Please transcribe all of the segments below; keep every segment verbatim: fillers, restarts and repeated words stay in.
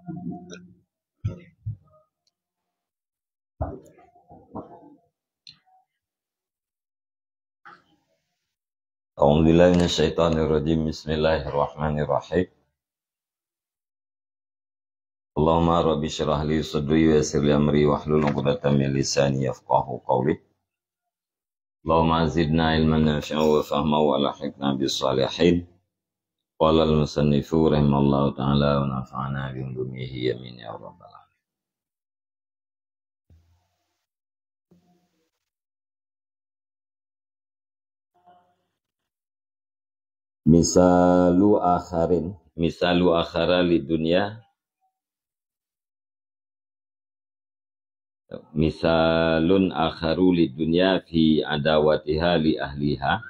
أعوذ بالله من الشيطان الرجيم. بسم الله الرحمن الرحيم. اللهم رب اشرح لي صدري ويسر لي أمري واحلل عقدة من لساني يفقهوا قولي. اللهم زدنا علما نافعا وفهما وألحقنا بالصالحين. قال المصنف رحمه الله تعالى ونفعنا بعلومه آمين يا رب العالمين. Misalu akharin, misalu akhara lid dunya, misalun akharu lid dunya fi adawatiha li ahliha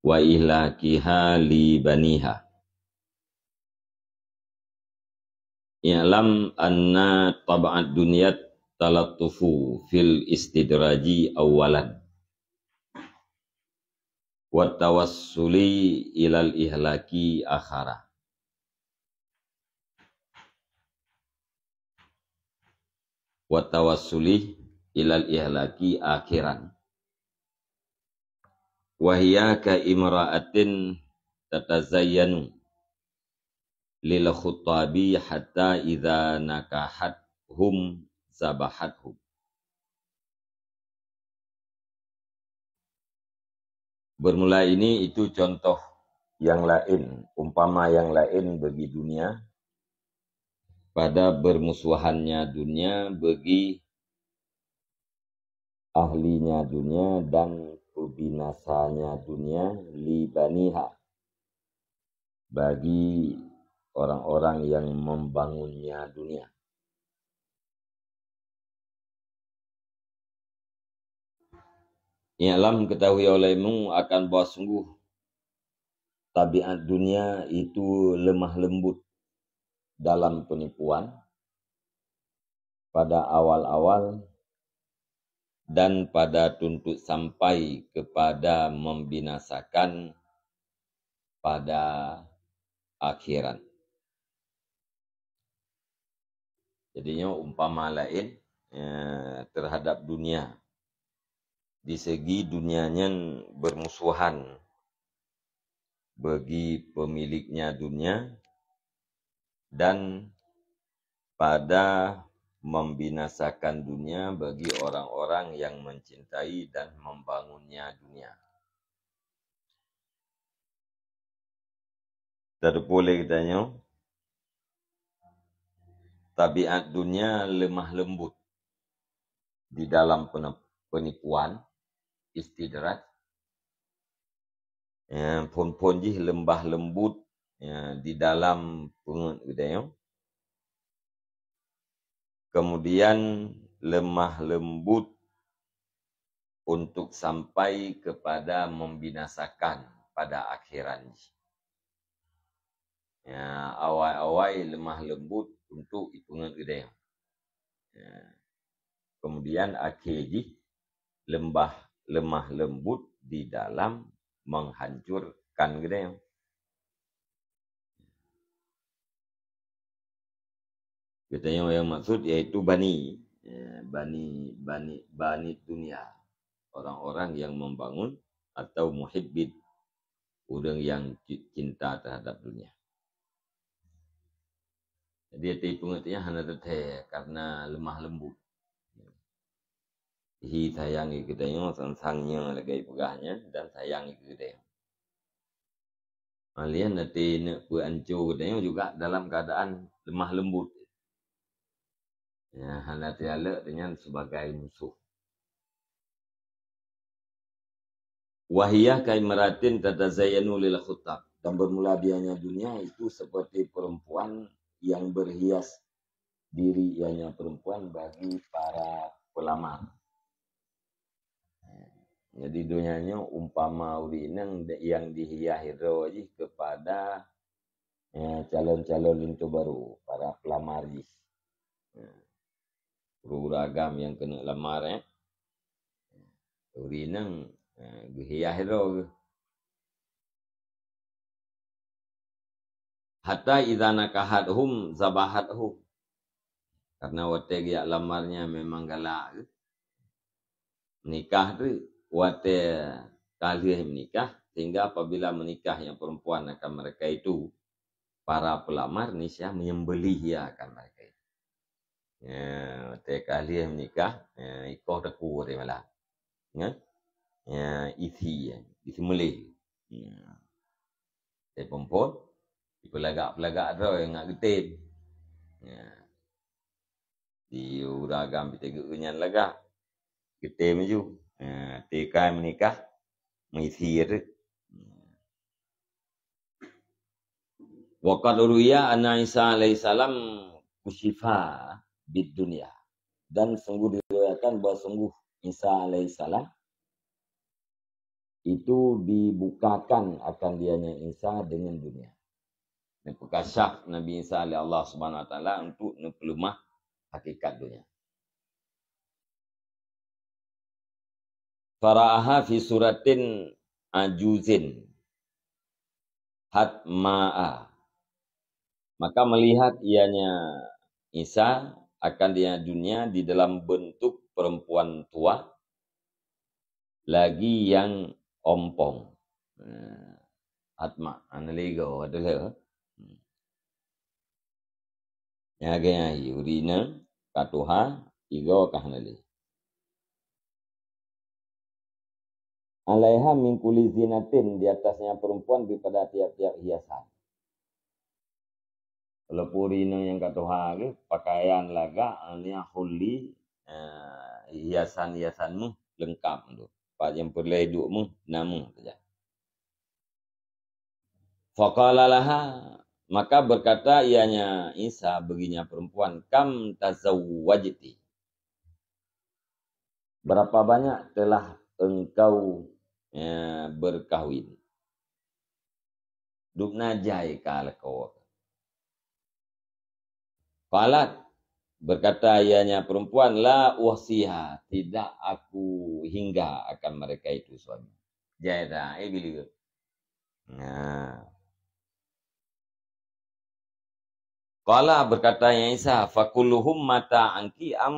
wa ihlakiha li baniha. I'lam anna tab'ad dunya talattufu fil istidraji awwalan, wa tawassuli ilal ihlaki akhara. Wa tawassuli ilal ihlaki akhiran. Wa hiya ka imra'atin tatazayyanu lil khuttabi hatta idza nakahathum zabahathum. Bermula ini itu contoh yang lain, umpama yang lain bagi dunia, pada bermusuhannya dunia bagi ahlinya dunia dan pebinasanya dunia li baniha, bagi orang-orang yang membangunnya dunia. I'lam, ketahui olehmu, akan bahwa sungguh tabiat dunia itu lemah lembut dalam penipuan pada awal-awal dan pada tuntuk sampai kepada membinasakan pada akhirat. Jadi nyoe umpama laén, eh, terhadap dunia. Di segi dunia nyan bermusuhan bagi pemiliknya dunia dan pada membinasakan dunia bagi orang-orang yang mencintai dan membangunnya dunia. Teupeue lé geutanyoe, tabiat dunia lemah lembut di dalam pene-, penipuan, istidraj. Ya, phon-phon jih lembah lembut, ya, di dalam peungeuet geutanyoe. Kemudian lemah lembut untuk sampai kepada membinasakan pada akhiran jih. Ya, awai-awai lemah lembut untuk ipeungeuet geutanyoe. Ya. Kemudian akhé jih lembah, lemah lembut di dalam menghancurkan geutanyoe. Geutanyoe nyang maksud yaitu bani, ya, bani, bani, bani dunia, orang-orang yang membangun atau muhibbid, ureuëng yang ci-, cinta terhadap dunia. Jadi, até peungeutian hana teuthée karena lemah lembut. Hi sayang keu geutanyoe, sang-sang nyoe lagée peugah nyan dan sayang keu geutanyoe. Malian até neuk peuanco geutanyoe juga dalam keadaan lemah lembut. Ya, hana teualek dengan sebagai musuh. Wahia kaimratin tatazayyanu lil khutab. Dan bermula bianya dunia itu seperti perempuan yang berhias diri, ianya perempuan bagi para pelamar. Jadi, donya nyoe umpama ureuëng inong yang dihias droe jih kepada, eh, calon-calon linto baru, para pelamar jih. Eh, ureuëng agam nyang keuneuk lamar, eh. Ureuëng inong, eh, geuhias droe geuh. Hatta idza nakahathum zabahathum. Karena watée geujak lamar nyan memang galak geuh. Menikah tu, watée ka lheueh menikah, sehingga apabila menikah yang perempuan akan mereka itu, para pelamar niscaya menyembelih ia akan mereka itu. Ya, watée ka lheueh menikah, ya, ikoh teku watée malam. Ya? Ya, isi, ya, disembelih. Ya. Watée phon-phon, dipeulagak-peulagak droe ngat geutem. Ya. Di ureueng agam pih teugeuh nyan lagak. Geutem ju. Ha, teuka menikah, meisi reuek. Wa qad ruwiya anna Isa alaihissalam kusyifa bid dunya. Dan sungguh diriwayatkan bahwa sungguh Isa alaihissalam itu dibukakan akan dianya Isa dengan dunia. Neupeukasaf Nabi Isa lé Allah Subhanahu Wa Taala untuk neupeuleumah hakikat dunia. Fara'aha fi suratin ajuzin hatma'a. Maka melihat ianya Isa akan dianya dunia di dalam bentuk perempuan tua lagi nyang ompong. Eh, hatma, hana lé goe, ada lé. Hmm. Nyang lagée nyan hi, ureueng inong ka tuha, igoe ka hana lé. Alaiha min kulli zinatin, di atasnya perempuan daripada tiap-tiap hiasan. Walaupun ureueng inong nyang ka tuha geuh, pakaian lagak, aneuk hulli, eh, hiasan-hiasan méuh leungkap tu. Pat nyang peureulée duek méuh, na méuh saja. Faqala laha, maka berkata ianya Isa bagi nya perempuan, "Kam tazawwajti?" Berapa banyak telah engkau, eh, berkahwin? Dubna jai ka lakoe. Qalat, berkata ianya perempuan, "La uhsiha, tidak aku hingga akan mereka itu suami." Jai dah, eh, bila. Nah. Qala, berkata Isa, "Fakulluhum mata anki am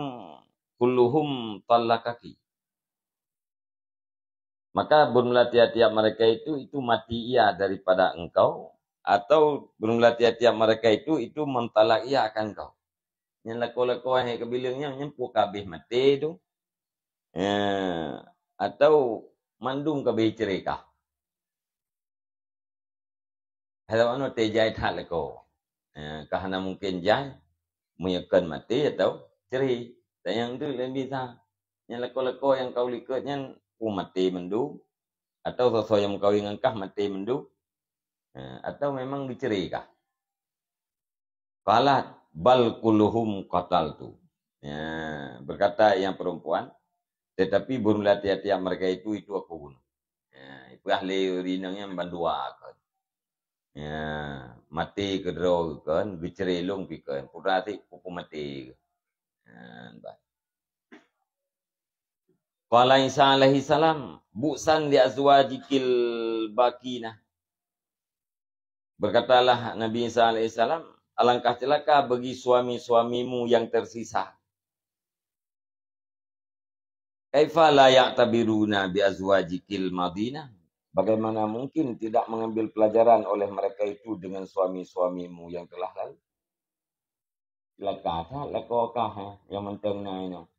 kulluhum talakaki?" Maka beureulah tiap-tiap mereka itu, itu mati ia daripada engkau, atau beureulah tiap-tiap mereka itu, itu mentalak ia akan engkau. Nyang lakoe-lakoe hai keubileung nyan, nyan peue ka habéh maté tu. Ya, atau mandum ka habéh cerai kah? Hai lawak nyoe teuh jai that lakoe. Eh, ka hana mungken jai, meunyoe kon maté atau cerai. Dan nyang tu laén bisa. Nyang lakoe-lakoe nyang ka u likot nyan, peue maté mandum, atau soe-soe nyang meukawen ngon kah maté mandum, eh, atau memang geucerai kah? Qalat, "Bal kulluhum qataltu." Ya, berkata yang perempuan, "Tetapi beureulah tiap-tiap mereka itu, itu aku bunuh." Ya, ipeugah lé ureueng inong nyan bandua kon. Ya, maté keudroe kon, geucerai lôn pih kon. Putra sit pupu maté. Ya, bah. Qala Isa alaihi salam, "Bu'san li azwajikil baqina." Berkatalah Nabi Isa alaihissalam, "Alangkah celaka bagi suami-suamimu yang tersisa. Kaifa la ya'tabiruna bi azwajikil madina?" Bagaimana mungkin tidak mengambil pelajaran oleh mereka itu dengan suami-suamimu yang telah lalu? Cilaka that lakoe kah, eh, nyang mantong na inoe.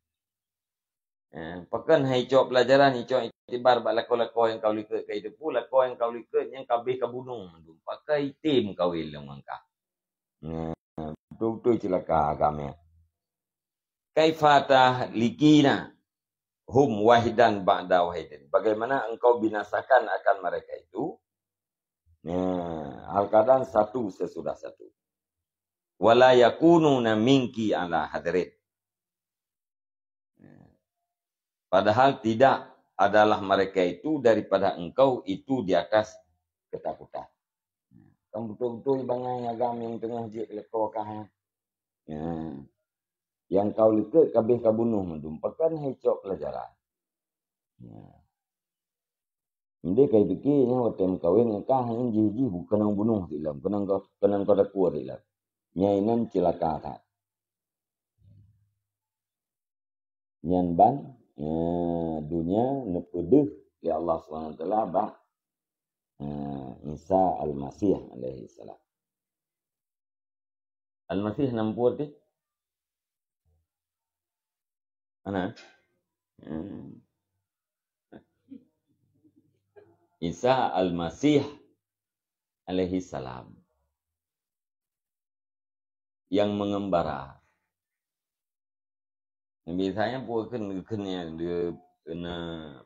Eh, pakon hai cok pelajaran, icok iktibar bak lakoe-lakoe nyang ka u likot kah itu, peue lakoe nyang ka u likot nyang ka habéh ka bunoe mandum. Pakon item kawin lom ngon kah. Nah, beutôi-beutôi cilaka agam nyan. Kaifa tahlikina hum wahidan ba'da wahidin. Bagaimana engkau binasakan akan mereka itu? Nah, hal keadaan satu sesudah satu. Wala yakununa minki ala hadrin. Padahal tidak adalah mereka itu daripada engkau itu di atas ketakutan. Kan beutôi-beutôi bangai agam nyang teungoh jeuet lakoe kah. Ya. Nyang ka u likot ka habéh ka bunoe mandum. Pakon hai cok pelajaran. Ya. Meudeh kai pike nyan watée meukawen ngon kah nyan jih-jih bukan nyang bunoh silam, keunan ka, keunan ka takue silam. Nyan inan cilaka that. Nyan ban, eh, dunia neupeudeuh lé Allah Subhanahu Wa Taala bak, eh, Isa Al-Masih alaihi salam. Al-Masih na muphom teuh? Ana? Hmm. Isa Al-Masih alaihi salam yang mengembara. Nabi Isa nyan peue kheun, kheun nyan, dia kena,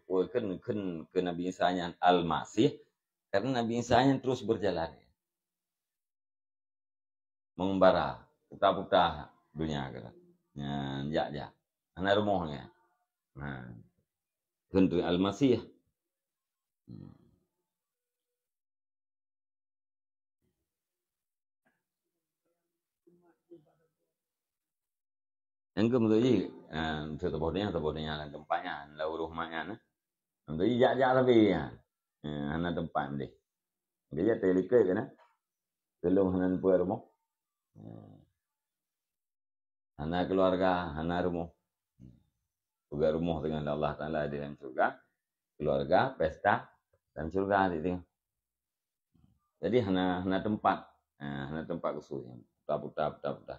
peue kheun, kheun keu Nabi Isa nyan Al-Masih, karena Nabi Isa nyan terus berjalan. Mengembara, puta-puta dunia kata. Nyan, jak-jak. Hana rumoh nyan. Nah, kheun tu Al-Masih. Hmm. Nyang keuh beutôi jih, ah, saboh donya, saboh donya lam teumpat nyan, lam uroe mak nyan, eh. Beutôi jih jak-jak sabe nyan. Eh, hana teumpat deh. Dia teulikot keunan. Teuh lôn hana neupeuet rumoh. Eh. Hana keuluarga, hana rumoh. Peugah rumoh teungoh lé Allah Taala di dalam syurga. Keuluarga, pesta dalam syurga di teungoh. Jadi hana, hana teumpat. Ha, hana teumpat khusus. Puta-puta, puta-puta.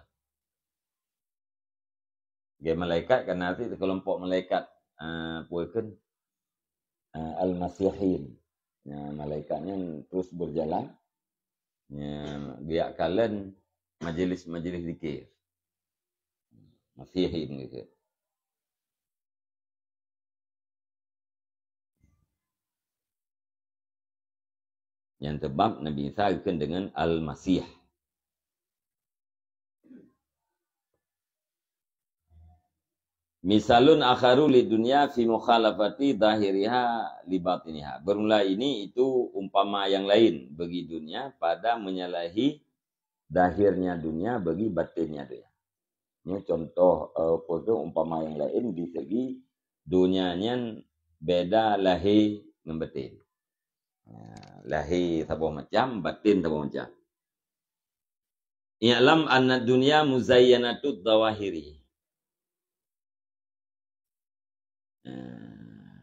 Lagée malaikat kan, na cit sikelompok malaikat, eh, peue kheun, eh, Al-Masihin. Nah, malaikat nyan terus berjalan. Nya, geujak kalon majelis-majelis zikir. Masihin geukheun. Nyan sabab Nabi Isa geukheun deungon Al-Masih. Misalun akharu lid dunya fi mukhalafati zahiriha li batiniha. Bermula ini itu umpama yang lain bagi dunia pada menyalahi zahirnya dunia bagi batinnya dunia. Nyoe contoh, eh, apa tu, umpama yang lain di segi dunia nyan beda lahé ngon batin. Ha, lahé saboh macam, batin saboh macam. I'lam anna dunya muzayyanatud zawahiri. Eh,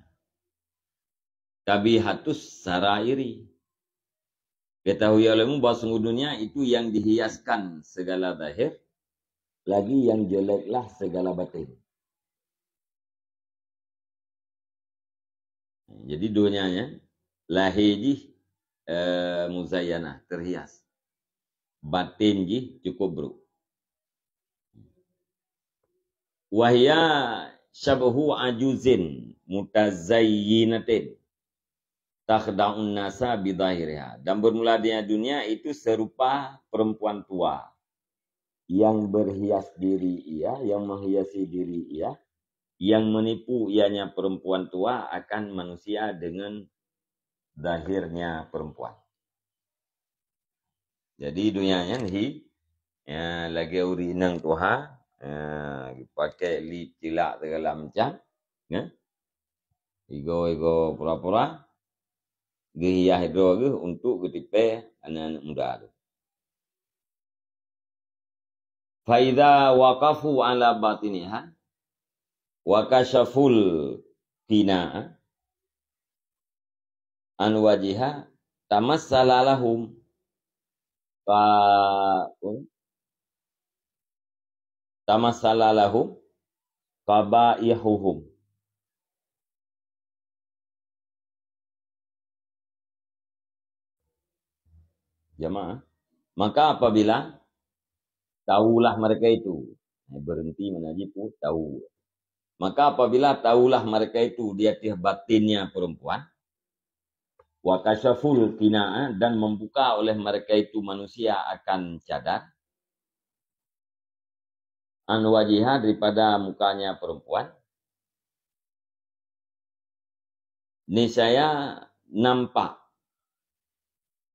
kabihatus sarairi. Ketahui olehmu bahwa sungguh dunia itu yang dihiaskan segala zahir, lagi yang jeleklah segala batin. Jadi dunia nyan lahé jih, eh, muzayyanah, terhias. Batin jih cukup buruk. Wahya syabhu ajuzin mutazayyinatin takhda'un nasa bidhahiriha. Dan bermula dunia itu serupa perempuan tua yang berhias diri ia, yang menghiasi diri ia, yang menipu ianya perempuan tua akan manusia dengan zahirnya perempuan. Jadi dunia nyan hi, ya, lagée ureuëng inong tuha, ya, pakai lip cilak segala macam, ya. Igo-igo pura-pura geuhias droe geuh untuk geutipée aneuk-aneuk muda tu. Fa idza waqafu ala batiniha wa kasyaful qina'a an wajiha tamassala lahum fa, tamassala lahum qabaihuhum. Jamaah, maka apabila tahulah mereka itu, eh, berhenti mana jih pu-, tahu. Maka apabila tahulah mereka itu di atas batinnya perempuan, wa kasyaful qina'a, dan membuka oleh mereka itu manusia akan cadar, an wajiha, daripada mukanya perempuan, niscaya nampak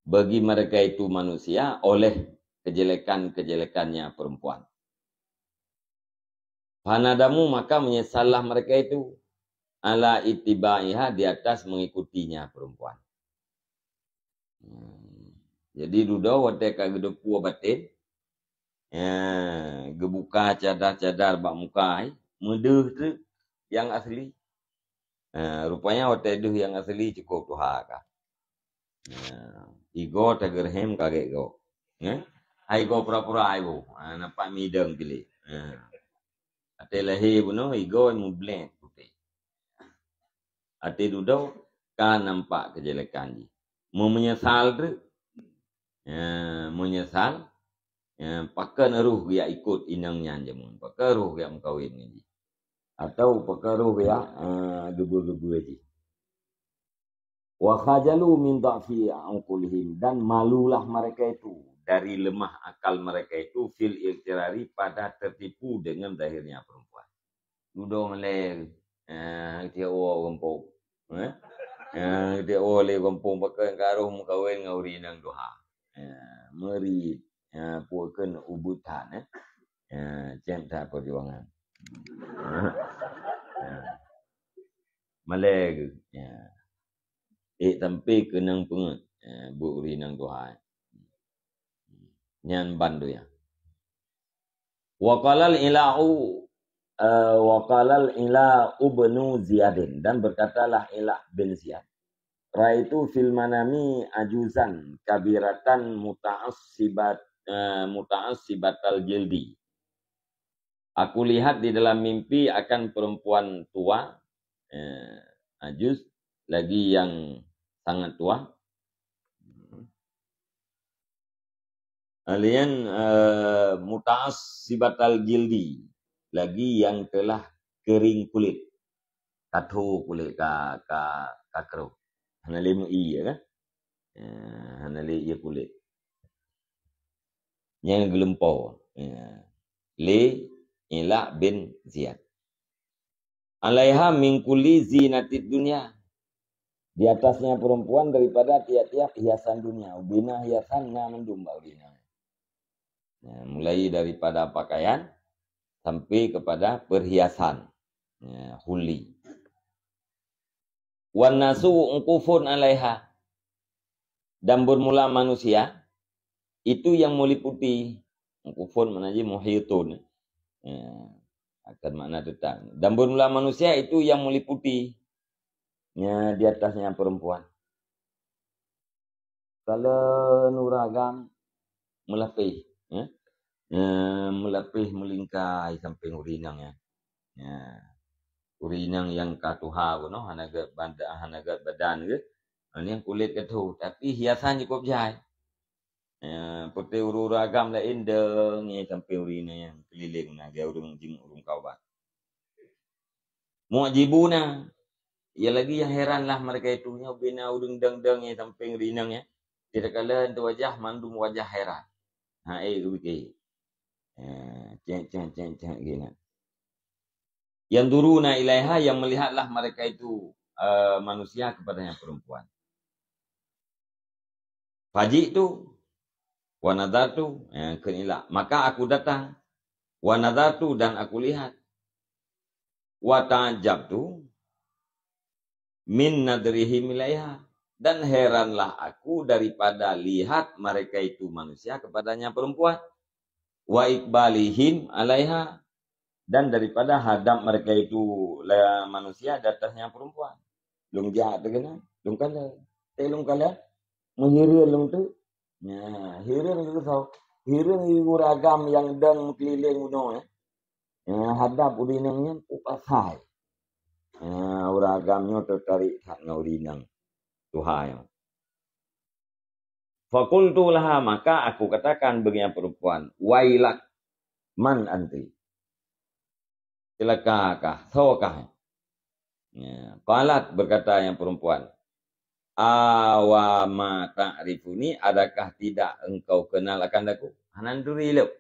bagi mereka itu manusia oleh kejelekan-kejelekannya perempuan. Fanadamu, maka menyesallah mereka itu. ala ittibaiha, di atas mengikutinya perempuan. Jadi dudoe watée ka geudeupue baten, ya, geubuka cadar-cadar bak muka, eh, meudeuh teuk nyang asli. Eh, rupanya watée deuh nyang asli cukôp tuha ka. Ya, igoe tageureuhem ka gét goe. Ya? Hai goe pura-pura hai goe. Ah, nampak midang piléh. Ya. Até lahé bunoe igoe mublét putéh. Até dudoe ka nampak keujelekan jih. Meumeunyeusal teuk. Ya, meunyeusal. Ya, pakon roh geujak ikot inong nyan jameun. Pakon roh geujak meukawen ngon jih. Atau pakon roh geujak, eh, geubeu-geubeu jih. Wa khajalu min dha'fi uqulihim, dan malulah mereka itu dari lemah akal mereka itu fil ightirari, pada tertipu dengan zahirnya perempuan. Dudoe malée, eh, tiep woe gampông. Eh? Eh, tiep woe lé gampông pakon ka roh meukawen ngon ureueng inong tuha. Eh, meurit, eh, peue kheun ubeut that, eh. Eh, cém that perjuangan. Eh. Malée geuh. Ya. Ék sampai keunong peungeuet, ya, beu ureueng inong tuha. Nyan ban donya. Wa qalal ilahu, eh, wa qalal ila ubnu Ziyadin, dan berkatalah Ilah bin Ziyad. Raitu fil manami ajuzan kabiratan muta'assibat, eh, muta'assibatal jildi. Aku lihat di dalam mimpi akan perempuan tua, eh, ajuz, lagi yang sangat tua. Alian, eh, muta'assibatal jildi, lagi yang telah kering kulit. Ka tho kulit ka, ka, ka kreuh. Hana lé meu-ie, ya kan? Eh, hana lé ie kulit. Nyang geulumpo. Ya. Lé Ilah bin Ziyad. Alaiha min kulli zinatid dunya. Di atasnya perempuan daripada tiap-tiap hiasan dunia. Ubena hiasan na mandum bak ureueng inong. Ya, mulai daripada pakaian sampai kepada perhiasan. Ya, huli. Wan nasu uqufun alaiha. Dan bermula manusia, itu yang meliputi. Uqufun makna jih muhitun. Ya, akan makna teutang. Dan bermula manusia itu yang meliputi. Ya, di atasnya perempuan. Kalon ureueng agam meulapéh, ya. Ya, meulapéh meulingkai sampéng ureueng inong, ya. Ya. Ureueng inong nyang ka tuha bunoe hana gét bada-, hana gét badan geuh. Nyan kulét ka tho, tapi hiasan cukôp jai. Ya, putéh ureueng-ureueng agam laén dong, ya, sampéng ureueng inong nyang keulileng na gét ureueng jing ureueng kawat. Mu'jibuna. Ya lagi yang heran lah mereka itu, nyoe bina ureueng dang-dang nyang sampéng rinang ya. Tidak kala entu wajah mandum wajah heran. Ha, eh, geupiké. Eh, cek, cek, cek, cek, gina. Yanzuruna ilaiha, yang melihatlah mereka itu, eh, manusia kepadanya perempuan. Faji'tu wa nadhartu, eh, kheun Ilah. Maka aku datang. Wa nadhartu, dan aku lihat. Wa ta'ajjabtu min nadhrihim ilaiha. Dan heranlah aku daripada lihat mereka itu manusia kepadanya perempuan. Wa iqbalihim alaiha. Dan daripada hadap mereka itu la-, manusia di atasnya perempuan. Lôn jak teuh keunan, lôn kalon. Eh, lôn kalon, meuhireuen lôn teuk. Nah, hireuen keu soe? Hireuen keu ureueng agam nyang dang meukeulileng bunoe, ya. Nah, hadap ureueng inong nyan, oh, asai. Nah, ureueng agam nyoe teutarek that ngon ureueng inong tuha nyoe. Faqultu laha, maka aku katakan bagi nyang perempuan, "Wailak, man anti?" Celaka kah, soe kah? Ya, qalat, berkata yang perempuan, "Awa ma ta'rifuni, adakah tidak engkau kenal akan aku?" Hana turi lom.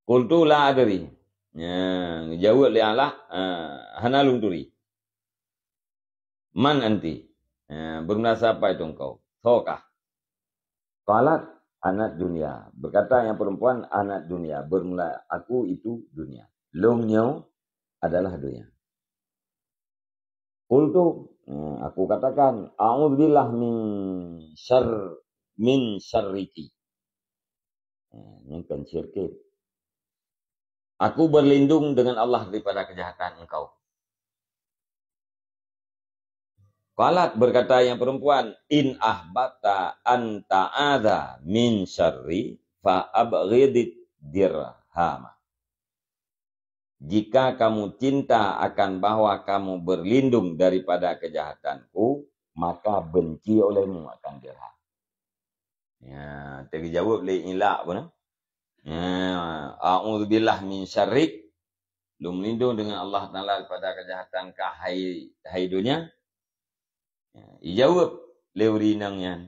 Qultu la adri. Ya, jaweueb lé Allah, ah, hana lôn turi. Man anti? Eh, bermula siapa itu engkau? Soe kah? Qalat, "Anat dunia." Berkata yang perempuan, "Anat dunia." Bermula aku itu dunia. Lôn nyoe adalah dunia. Qultu, eh, aku katakan, "A'udzubillah min syarr-, min syarriki." Eh, nyan kan syirkin. "Aku berlindung dengan Allah daripada kejahatan engkau." Qalat, berkata yang perempuan, "In ahbabta an ta'adha min syarri fa abghidid dirhama." Jika kamu cinta akan bahwa kamu berlindung daripada kejahatanku, maka benci olehmu akan dirham. Ya, teujaweueb lé ilak pun. Ya, "A'udzubillah min syarrik." Lôn meulindong dengan Allah Taala daripada kejahatan kah, hai, hai dunia. Ya, ijaweueb lé ureueng inong nyan.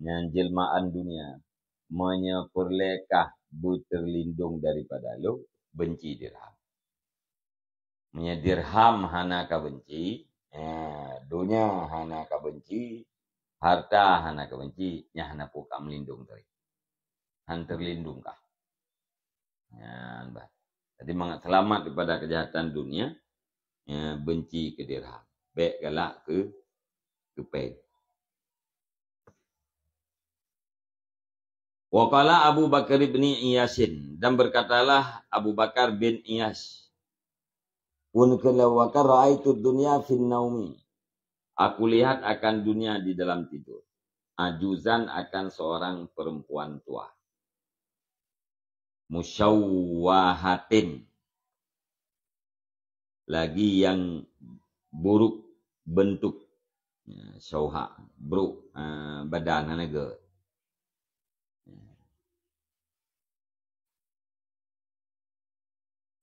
Nyan jelmaan dunia. Meunyoe peureulée kah beuteulindong daripada lôn, benci dirham. Meunyoe dirham hana ka benci, eh, donya hana ka benci, harta hana ka benci, nyan hana peue ka meulindong teuh. Han teulindong kah. Nyan bah. Jadi mangat seulamat daripada kejahatan dunia, eh, benci keu dirham. Bék galak keu, keu péng. Wa qala Abu Bakar bin Iyasin, dan berkatalah Abu Bakar bin Iyas, pun keu lewakar, "Ra'aitu dunya fin naumi." Aku lihat akan dunia di dalam tidur. Ajuzan, akan seorang perempuan tua. Musyawwahatin, lagi yang buruk bentuk. Ya, syauha, buruk, eh, badan, hana gét.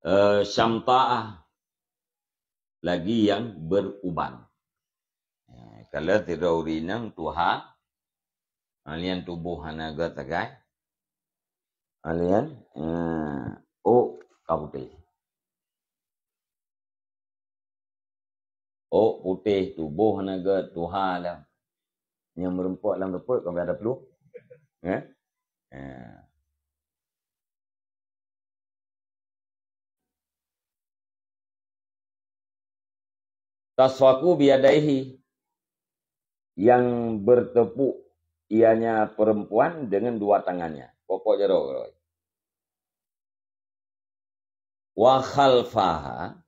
Eh, syamta'ah, lagi yang beruban. Eh, kalau sidroe ureueng inong tuha, alian tuboh hana gét sagai, alian, eh, ôk ka putéh. Ôk putéh, tuboh hana gét, tuha lom. Nyang meureumpok lam reupôt kon bèk ada plueng. Eh? Eh. Tasfaku biyadaihi, yang bertepuk ianya perempuan dengan dua tangannya. Pokok jaroe. Wa khalfaha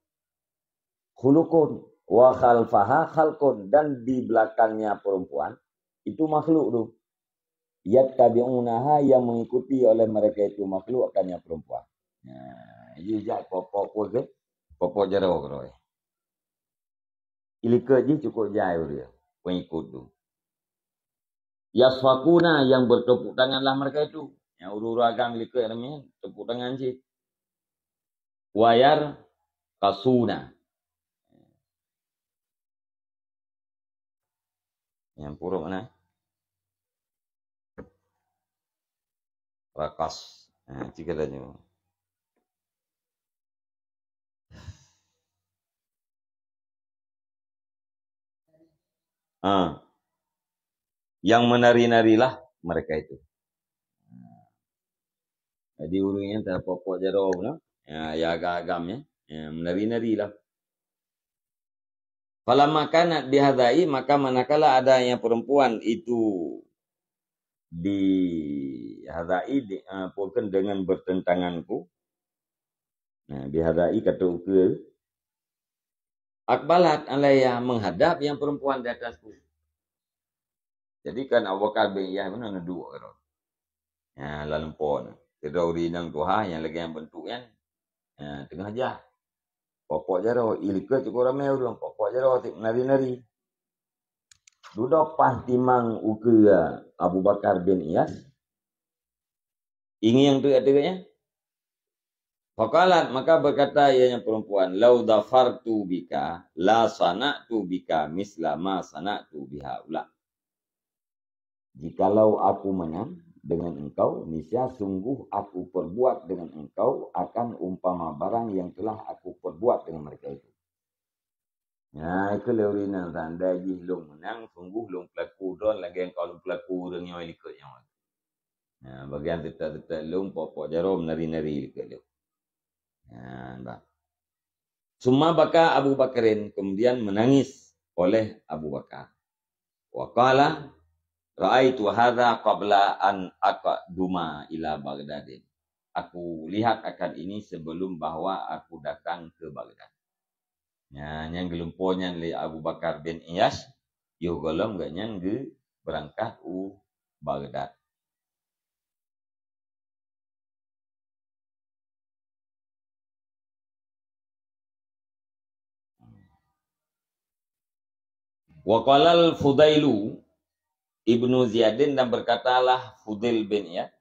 khuluqun, wa khalfaha khalqun, dan di belakangnya perempuan itu makhluk tu. Yattabi'unaha, yang mengikuti oleh mereka itu makhluk akannya perempuan. Nah, jadi jak pokok pun ke, pokok jaroe keudroe. Ilikot jih cukup jai ureueng pengikut tu. Yasfakuna, yang bertepuk tanganlah mereka itu. Yang ureueng-ureueng agam ilikot ramé tepuk tangan cit. Wayar kasuna. Nyang puruk mana? Rakas. Ha, tiga laju. Ha. Yang menari-narilah mereka itu. Jadi, ureueng nyang tapokok jaroe pun, ya, ya agam-agam, ya, ya, menari-nari lah. Falamma kanat bihadai, maka manakala ada yang perempuan itu di hadai, di, eh, bukan dengan bertentanganku. Nah, bihadai kata ukeue. Akbalat alayya, menghadap yang perempuan di atasku. Jadi kan Abu Bakar bin Iyas mana na duek keudroe. Ya, lam lumpoe na. Keudroe ureueng inong tuha nyang lagèe nyang bentuk nyan. Ya, teungoh jah. Pokok jaroe, ilikot cukup ramé ureueng, pokok jaroe tik menari-nari. Dudoe paih timang ukeue Abu Bakar bin Iyas. Ingieng tu ateueh nyan. Faqalat, maka berkata ianya perempuan, "Lau dhafartu bika, la sana'tu bika misla ma sana'tu bihaula." Jikalau aku menang dengan engkau, niscaya sungguh aku perbuat dengan engkau akan umpama barang yang telah aku perbuat dengan mereka itu. Nah, ikeu lé ureueng inong, seandai jih lôn meunang, sungguh lôn peulaku droe lagèe nyang ka lôn peulaku ureueng nyoe likot nyoe. Nah, bagian teutak-teutak lôn pokok jaroe menari-nari likot lôn. Nah, bah. Summa baka Abu Bakrin, kemudian menangis oleh Abu Bakar. Wa qala, "Ra'aitu hadza qabla an aqduma ila Baghdadin." Aku lihat akan ini sebelum bahwa aku datang ke Baghdad. Nya, nyang geulumpo nyan lé Abu Bakar bin Iyash, yoh gohlom gobnyan geubeurangkat u Baghdad. Wa qalal Fudailu ibnu Ziyadin, dan berkatalah Fudail bin Iyad,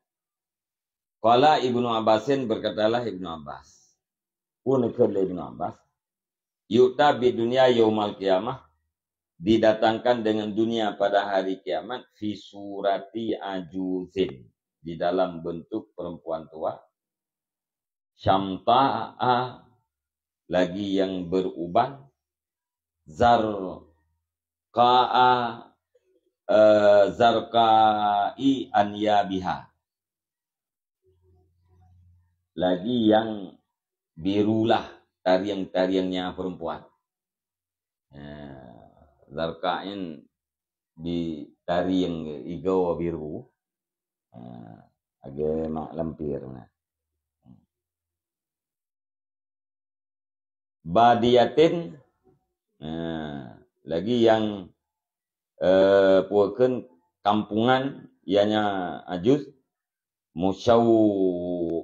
qala Ibnu Abbasin, berkatalah Ibnu Abbas. Peue neukheun lé Ibnu Abbas? Yu'ta bid dunya yaumal qiyamah, didatangkan dengan dunia pada hari kiamat, fi surati ajuzin, di dalam bentuk perempuan tua, syamta'a, lagi yang beruban, zarqa'a, eh, zarqa'i anyabiha, lagi yang birulah tarieng-tariengnya perempuan. Eh, zarqa' nyan di tarieng igoe biru. Eh, lagèe mak lampir na. Badiyatin, eh, lagi yang, eh, peue kheun kampungan, ianya ajuz, musyaw-,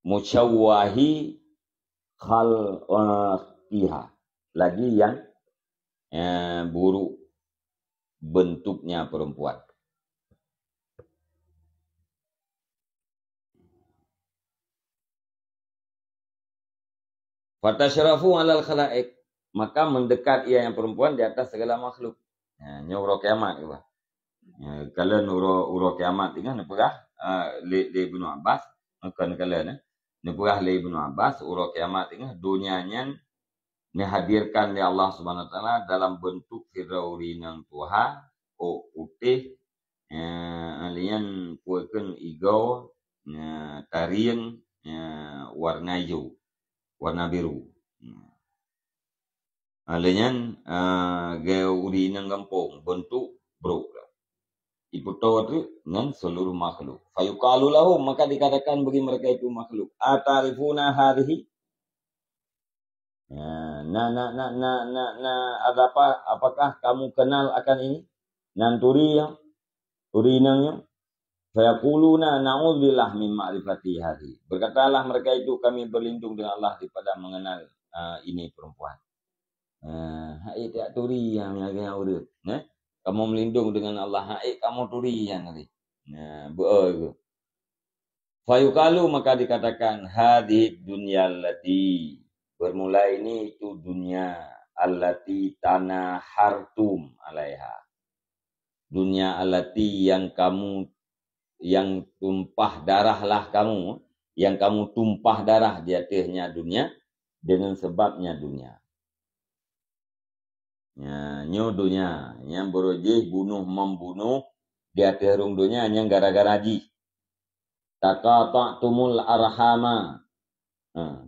musyawwahi khalqiha, lagi yang, eh, buruk bentuknya perempuan. Fatasyrafu 'alal khalaiq, maka mendekat ia yang perempuan di atas segala makhluk. Nah, nyoe uroe kiamat, iwa. Ya, kalon uroe, uroe kiamat teungoh neupeugah, ah, lé, lé Ibnu Abbas, kon kalon, eh. Neupeugah lé Ibnu Abbas, uroe kiamat teungoh donya nyan neuhadirkan lé Allah Subhanahu Wa Taala dalam bentuk sidroe ureueng inong tuha, ôk putéh, eh, lheuh nyan peue kheun igoe, eh, tarieng, eh, warna ijo, warna biru. Ah, lheuh nyan, ah, geu-, ureueng inong gampông, beuntuk brôk. Ipeutoe teuk ngon seluruh makhluk. Fayuqalu lahum, maka dikatakan bagi mereka itu makhluk, "Atarifuna hadhihi?" Ya, na, na, na, na, na, na, ada apa, apakah kamu kenal akan ini? Nan turi nyan, turi inong nyan? Fayaquluna, "Na'udzubillah min ma'rifati hadhi." Berkatalah mereka itu, "Kami berlindung dengan Allah daripada mengenal, ah, ini perempuan." Ah, hai tak turi nyang lagèe nyan ureueng, eh? Kamu melindung dengan Allah, hai kamu turi nyang tadi. Nah, beu-, oh, itu. Fayuqalu, maka dikatakan, "Hadhihi dunya allati." Bermula ini itu dunia, "allati tanahartum 'alaiha." Dunia allati yang kamu, yang tumpah darahlah kamu, yang kamu tumpah darah di ateueh nya dunia, dengan sebabnya dunia. Nya, nyoe donya nyang beureueh jih bunoh membunoh di ateueh rhueng donya nyang gara-gara jih. Taqata'tumul arhama. Ha.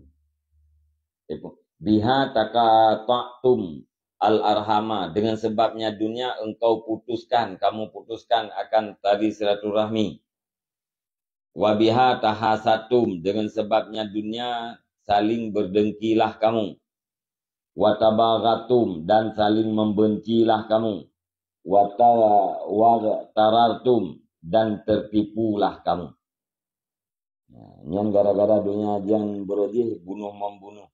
Biha taqata'tum al arhama. Dengan sebabnya dunia engkau putuskan, kamu putuskan akan tali silaturahmi. Wa biha tahasadtum, dengan sebabnya dunia saling berdengkilah kamu. Wa tabaghadtum, dan saling membencilah kamu. Wa ta-, wa tarartum, dan tertipulah kamu. Nah, nyan gara-gara donya nyan beureueh jih bunoh membunoh.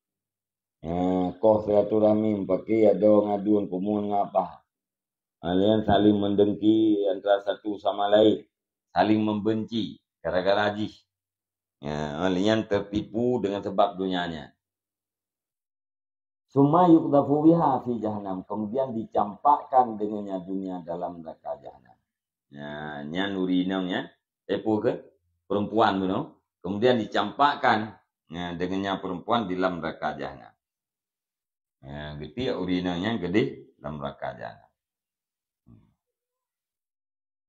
Eh, koh silaturahmi, pakri adoe ngaduen peue ngon apa. Ah, lheuh nyan saling mendengki antara satu sama lain, saling membenci gara-gara jih. Ya, lheuh nyan tertipu dengan sebab donya nyan. Summa yuqdhafu biha fi jahannam, kemudian dicampakkan dengannya dunia dalam neraka jahanam. Ya, nyan ureueng inong nyan, eh, peue kheun? Perempuan bunoe. Kemudian dicampakkan, ya, dengannya perempuan di dalam neraka jahanam. Ya, geutiek ureueng inong nyan keudeh lam neraka jahanam.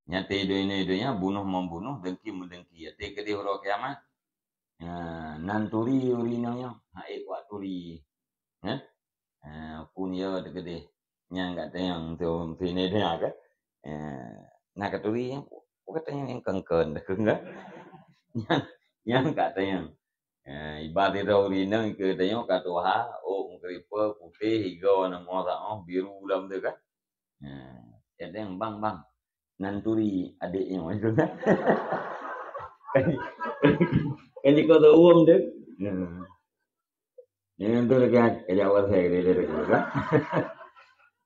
Nyan teuh donya, donya bunoh membunoh, dengki meudengki. Nyan teuh keudeh uroe kiamat. Ha, nan turi ureueng inong nyoe, hak ék wak turi. Ha? Ha, pun ya teukeudeh. Nyang ka tanyong tu, tu ini dia ke? Ha, nak ke turi, bukan tanyong yang kengken, kan? Nyang, nyang ka tanyong. Ha, ibarat itu ureueng inong ke tanyong ka tuha, oh, mengkeripa, putih, hijau, nama, oh, biru dalam tu, kan? Ha, ya, tanyong, "Bang, bang, nan turi adék nyoe," itu kan. Kan, kan jika tu uang tu. Ha. Yang tu dekat, kerja awal saya, dia, dia, dia, dia, kan?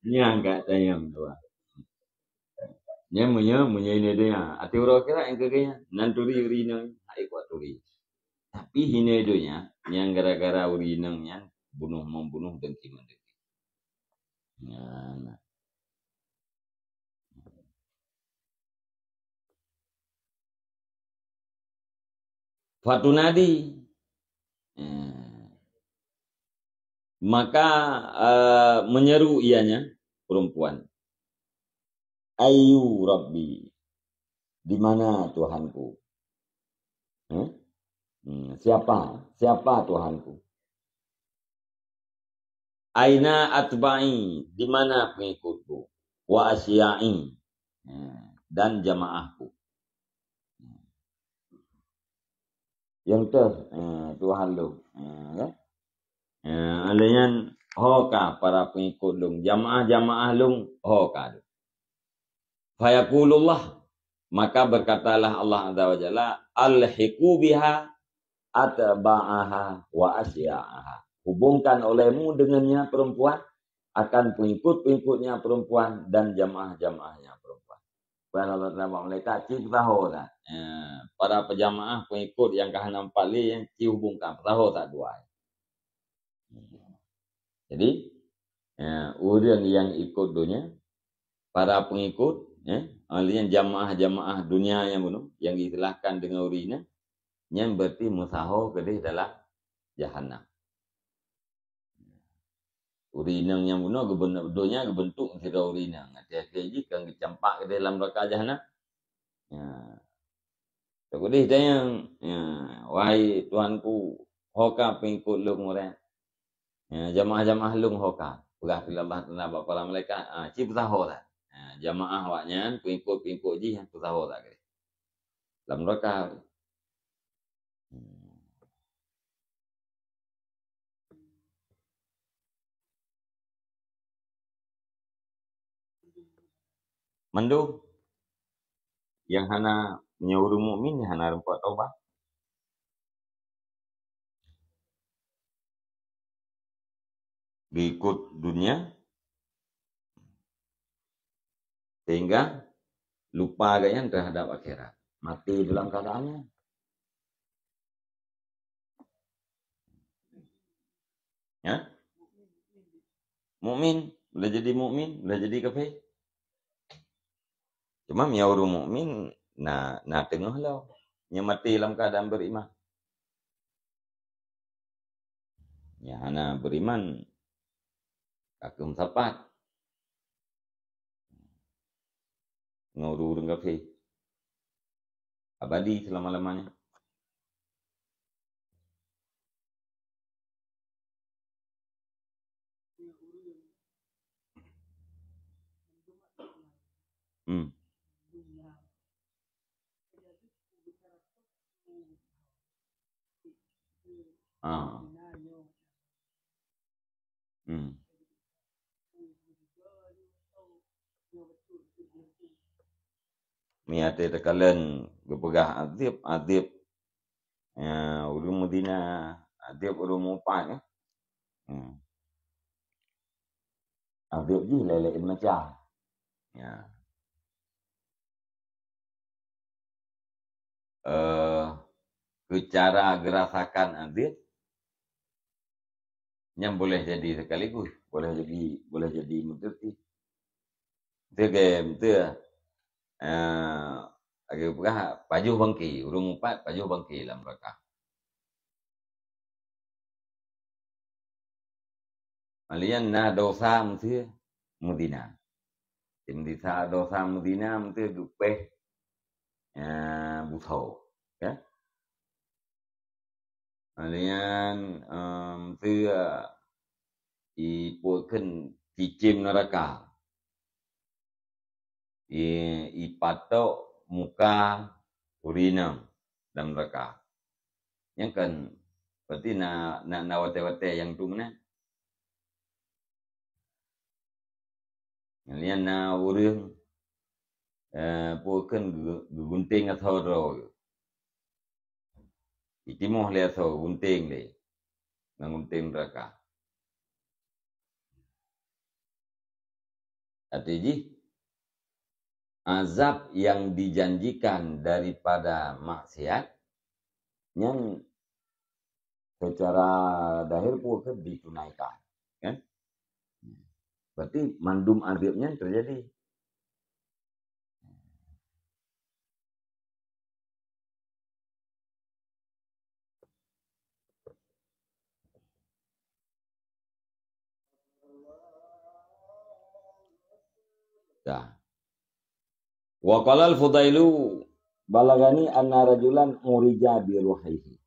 Nyang ka tanyong tu. Nyan meunyoe, meunyoe ini dunia. Ati uroe akhirat nyang keu geuhnyan, nan turi ureueng inong, hai kuat turi. Tapi hine dunia, nyang gara-gara ureueng inong nyan bunoh membunuh, dengki mendengki. Nah, nah. Fatunadi. Eh. Maka, eh, menyeru ianya, perempuan, "Ayu Rabbi, di mana Tuhanku?" Eh? Hmm, siapa? Siapa Tuhanku? "Aina atba'i, di mana pengikutku? Wa asya'i, eh, dan jamaahku?" Yang ter, eh, Tuhan lôn, eh, ya. Eh, alainya ho ka para pengikut lôn, jamaah-jamaah lôn ho ka. Fayaqulullah, maka berkatalah Allah Azza wa Jalla, "Alhiqu biha atba'aha wa asya'aha." Hubungkan olehmu dengannya perempuan, akan pengikut-pengikutnya perempuan dan jamaah-jamaahnya perempuan. Bukan Allah Taala bak malaikat, ci peusaho that. Ya, para pejamaah pengikut yang ka hana empat lé yang ci hubungkan, peusaho that dua. Jadi, ya, ureueng yang ikut dunia, para pengikut, ya, artinya jamaah-jamaah dunia yang bunoe, yang diistilahkan dengan ureueng inong, nyan berarti meusaho keudeh dalam jahanam. Ureueng inong nyang bunoe geuben-, donya geubentuk sidroe ureueng inong. Akhé-akhé jih kan geucampak keudeh lam neuraka jahanam. Ya. Teukeudeh tanyong, ya, "Wahai Tuhanku, ho ka pengikut lôn ureueng? Ya, jamaah-jamaah lôn ho ka?" Peugah lé Allah Taala bak para malaikat, "Ah, ci peusaho that. Ya, jamaah awaknyan, pengikut-pengikut jih, peusaho that keudeh lam neuraka." Mandum nyang hana, meunyoe ureueng mukmin hana rumpok tobat. Diikut dunia, sehingga lupa gobnyan terhadap akhirat. Mati dalam keadaan nyan. Ya? Mukmin, boleh jadi mukmin, boleh jadi kafir. Cuma meunyoe ureueng mukmin na, na teungoh lom. Nyoe mati lam keadaan beriman. Nyang hana beriman, ka keuh meusapat ngon ureueng-ureueng kafé. Abadi selama-lamanya. Hmm. Ah. Hmm. Meunyoe takalon geupeugah adeb, adeb, ya, ureueng meuzina, adeb ureueng meuupat, ya. Hmm. Adeb jih laén-laén macam. Ya. Eh, keu cara geurasakan adeb, nyan boleh jadi sekaligus, boleh jadi, boleh jadi meuteupie. Teuga, beutôi. Eh, lagèe peugah, pajoh bangke, ureueng meuupat pajoh bangke lam neuraka. Malian na dosa meusti meuzina. Meudesya dosa meuzina meusti geupéh, eh, busoe, ya. Kemudian, em, tu, i peue kheun cicém neuraka. I, i patok muka ureueng inong lam neuraka. Nyan kan berarti na, na, na watèe-watèe nyang tu meunan. Nyan na ureueng, eh, peue kheun geu-, geugunténg asoe droe. Itimoh lé asoe, gunténg lé. Ngon gunténg neuraka. Arti jih, azab yang dijanjikan daripada maksiat nyan secara zahir pun ke ditunaikan, kan? Berarti mandum azab nyan terjadi. Dah. Wa qala al-Fudailu, "Balagani anna rajulan urija bi ruhihi."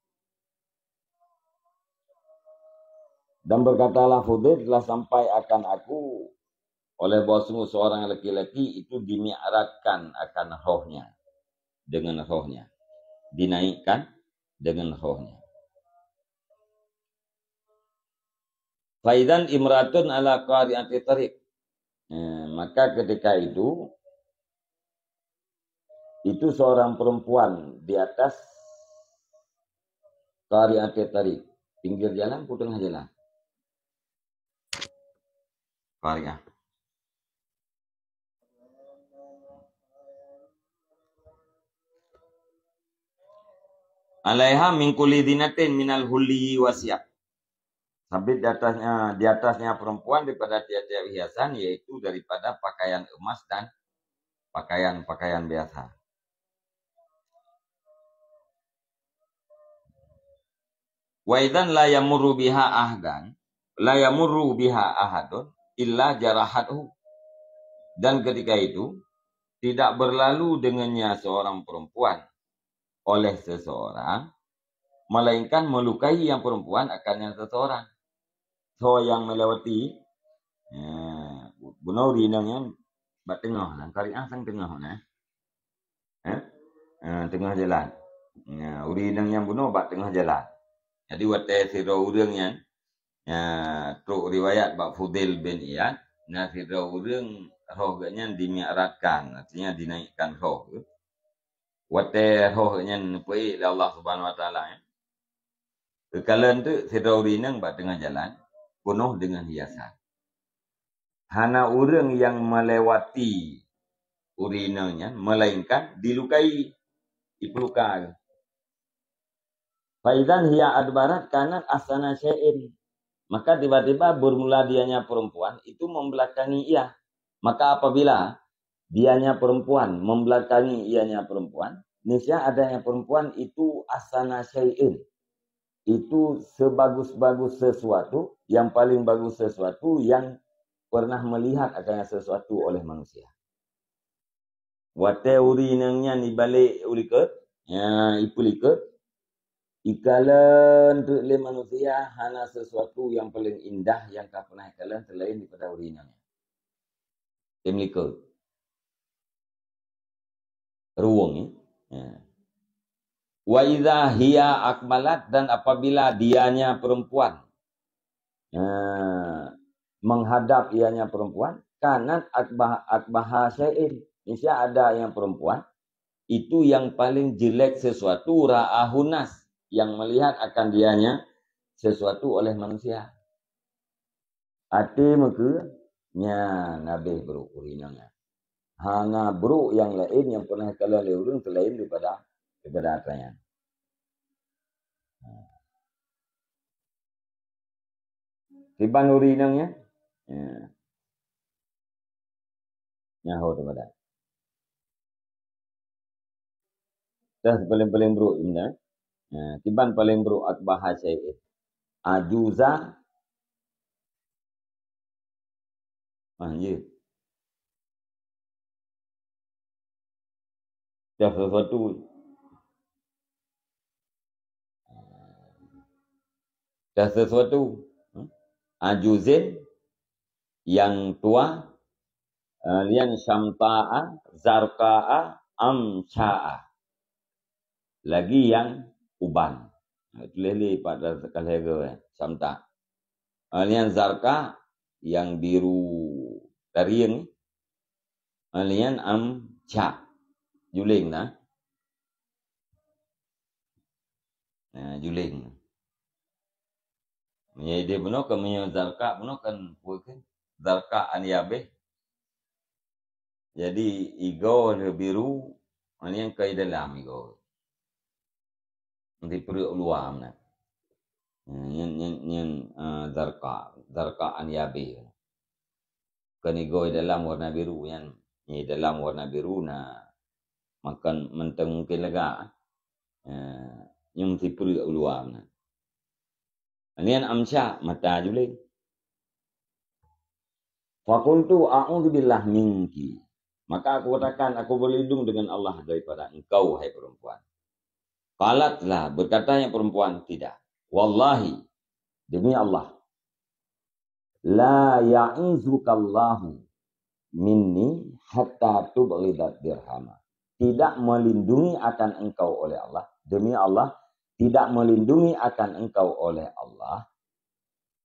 Dan berkatalah Fudail, "Telah sampai akan aku oleh bahwa sungguh seorang laki-laki itu dimi'rajkan akan rohnya, dengan rohnya, dinaikkan dengan rohnya." Faidan imratun ala qari'ati tariq. Eh, maka ketika itu, itu seorang perempuan di atas qari'ati tariq, pinggir jalan, ku tengah jalan. Qari'ah. Alaiha min kulli zinatin minal hulli wa siyab. Sabit di atasnya, di atasnya perempuan daripada tiap-tiap hiasan, yaitu daripada pakaian emas dan pakaian-pakaian biasa. Wa idzan la yamurru biha ahdan, la yamurru biha ahadun illa jarahathu. Dan ketika itu, tidak berlalu dengannya seorang perempuan oleh seseorang, melainkan melukai yang perempuan akan yang seseorang. Soe nyang melewati, ya, bunoe ureueng inong nyan bak teungoh, lam qari'ah sang teungoh na. Eh? Ha, teungoh jalan. Ya, ureueng inong nyan bunoe bak teungoh jalan. Jadi watèe sidroe ureueng nyan, ya, trok riwayat bak Fudail bin Iyad, na sidroe ureueng roh geuh nyan dimi'rajkan, artinya dinaikkan roh. Watèe roh nyan neupeuék lé Allah Subhanahu wa Taala, eh. Geukalon teuk sidroe ureueng inong bak teungoh jalan, peunoh deungon hiasan. Hana ureueng nyang melewati ureueng inong nyan, melainkan dilukai, ipeuluka. Fa idzan hiya adbarat kanat ahsana syai'in. Maka tiba-tiba bermula dianya perempuan itu membelakangi ia. Maka apabila dianya perempuan membelakangi ianya perempuan, niscaya adanya perempuan itu ahsana syai'in. Itu sebagus-bagus sesuatu, yang paling bagus sesuatu yang pernah melihat akan sesuatu oleh manusia. Watèe ureueng inong nyan ibalék u likot, ya, ipeulikot, ikalon teuk lé manusia hana sesuatu nyang paleng indah nyang ka pernah ikalon seulaén daripada ureueng inong nyan. Tem likot. Ruweueng, ya. Ya. Wa idza hiya akbalat, dan apabila dianya perempuan, ya, menghadap ianya perempuan, kanat akbah-, akbaha syai'in. Niscaya ada yang perempuan, itu yang paling jelek sesuatu, ra'ahun nas, yang melihat akan dianya sesuatu oleh manusia. Até meukeue, nyan habéh brok ureueng inong nyan. Hana brok nyang laén nyang pernah ikalon lé ureueng seulaén daripada, daripada atra nyan. Kiban ureueng inong nyan? Ya. Nyan ho teuh padan. Dah paleng-paleng brok inan. Ha, kiban paleng brok akbaha syai'in. Ajuza. Ah, ya. Dah sesuatu. Dah sesuatu. Hmm? Ajuzin, yang tua, eh, lian syamta'a, zarqa'a, amsya'a. Lagi yang uban. Tuléh lé pat dah sekali lagi, eh, syamta'. Eh, lian zarqa, yang biru tarieng. Eh, lian amsya'. Juléng dah. Nah, juléng. Meunyoe idéh bunoe kan, meunyoe zarqa bunoe kan, peue kheun? Zarqa an yabih. Jadi, igoe lé biru, nyan keu dalam igoe. Di peureuet luwa meunan. Nyan, nyan, nyan, eh, zarqa, zarqa an yabih. Kan igoe dalam warna biru nyan. Nyan dalam warna biru na makan mantong mungkin lega. Eh, nyan sipeureuet u luwa meunan. Nyan amsya' mata juléng. Faqultu a'udzubillah minki. Maka aku katakan, aku berlindung dengan Allah daripada engkau, hai perempuan. Qalat la, berkatanya perempuan, tidak. Wallahi, demi Allah, la ya'izukallahu minni hatta tubghidat dirhama. Tidak melindungi akan engkau oleh Allah, demi Allah, tidak melindungi akan engkau oleh Allah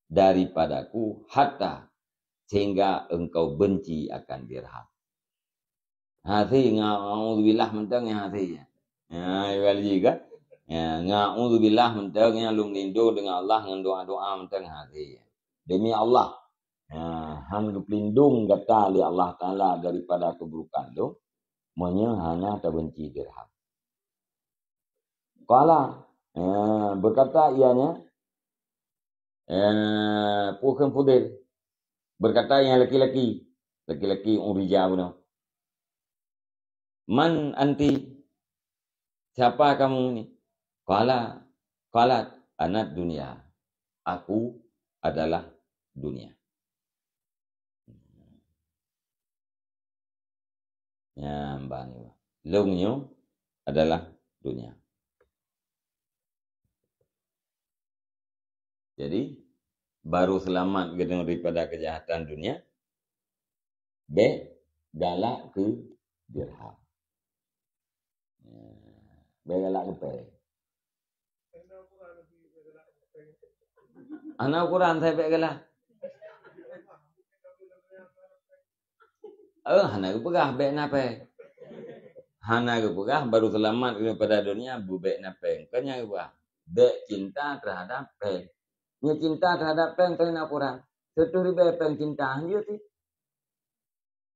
daripadaku hatta, sehingga engkau benci akan dirham. Hase, nga-, a'udzubillah mantong nyang hase. Ya, ya, kan? Ya, nga-, a'udzubillah mantong nyang lôn lindong dengan Allah ngon doa-doa mantong hase. Demi Allah, ya, han geupelindong gata lé Allah Taala daripada keuburukan lôn, meunyoe hana tabenci dirham. Qala, ya, berkata ianya, eh, peue kheun Fudel? Berkata nyang laki-laki, laki-laki ureueng rija bunoe. "Man anti? Siapa kamu ini?" Qala, qalat, "Anad dunya." Aku adalah dunia. Nyan ban nyoe. Lôn nyoe adalah dunia. Jadi, baru seulamat geutanyoe daripada keujahatan dunia, bék galak keu dirham. Bék galak keu péng. Hana ukuran, sai bék galak. Eh, hana geupeugah bék na péng. Hana geupeugah baru seulamat daripada dunia, bék na péng. Kon nyan geupeugah, bék cinta terhadap péng. Nyoe cinta terhadap péng kon na ukuran. Seratus ribèe péng cinta, han jeuet cit.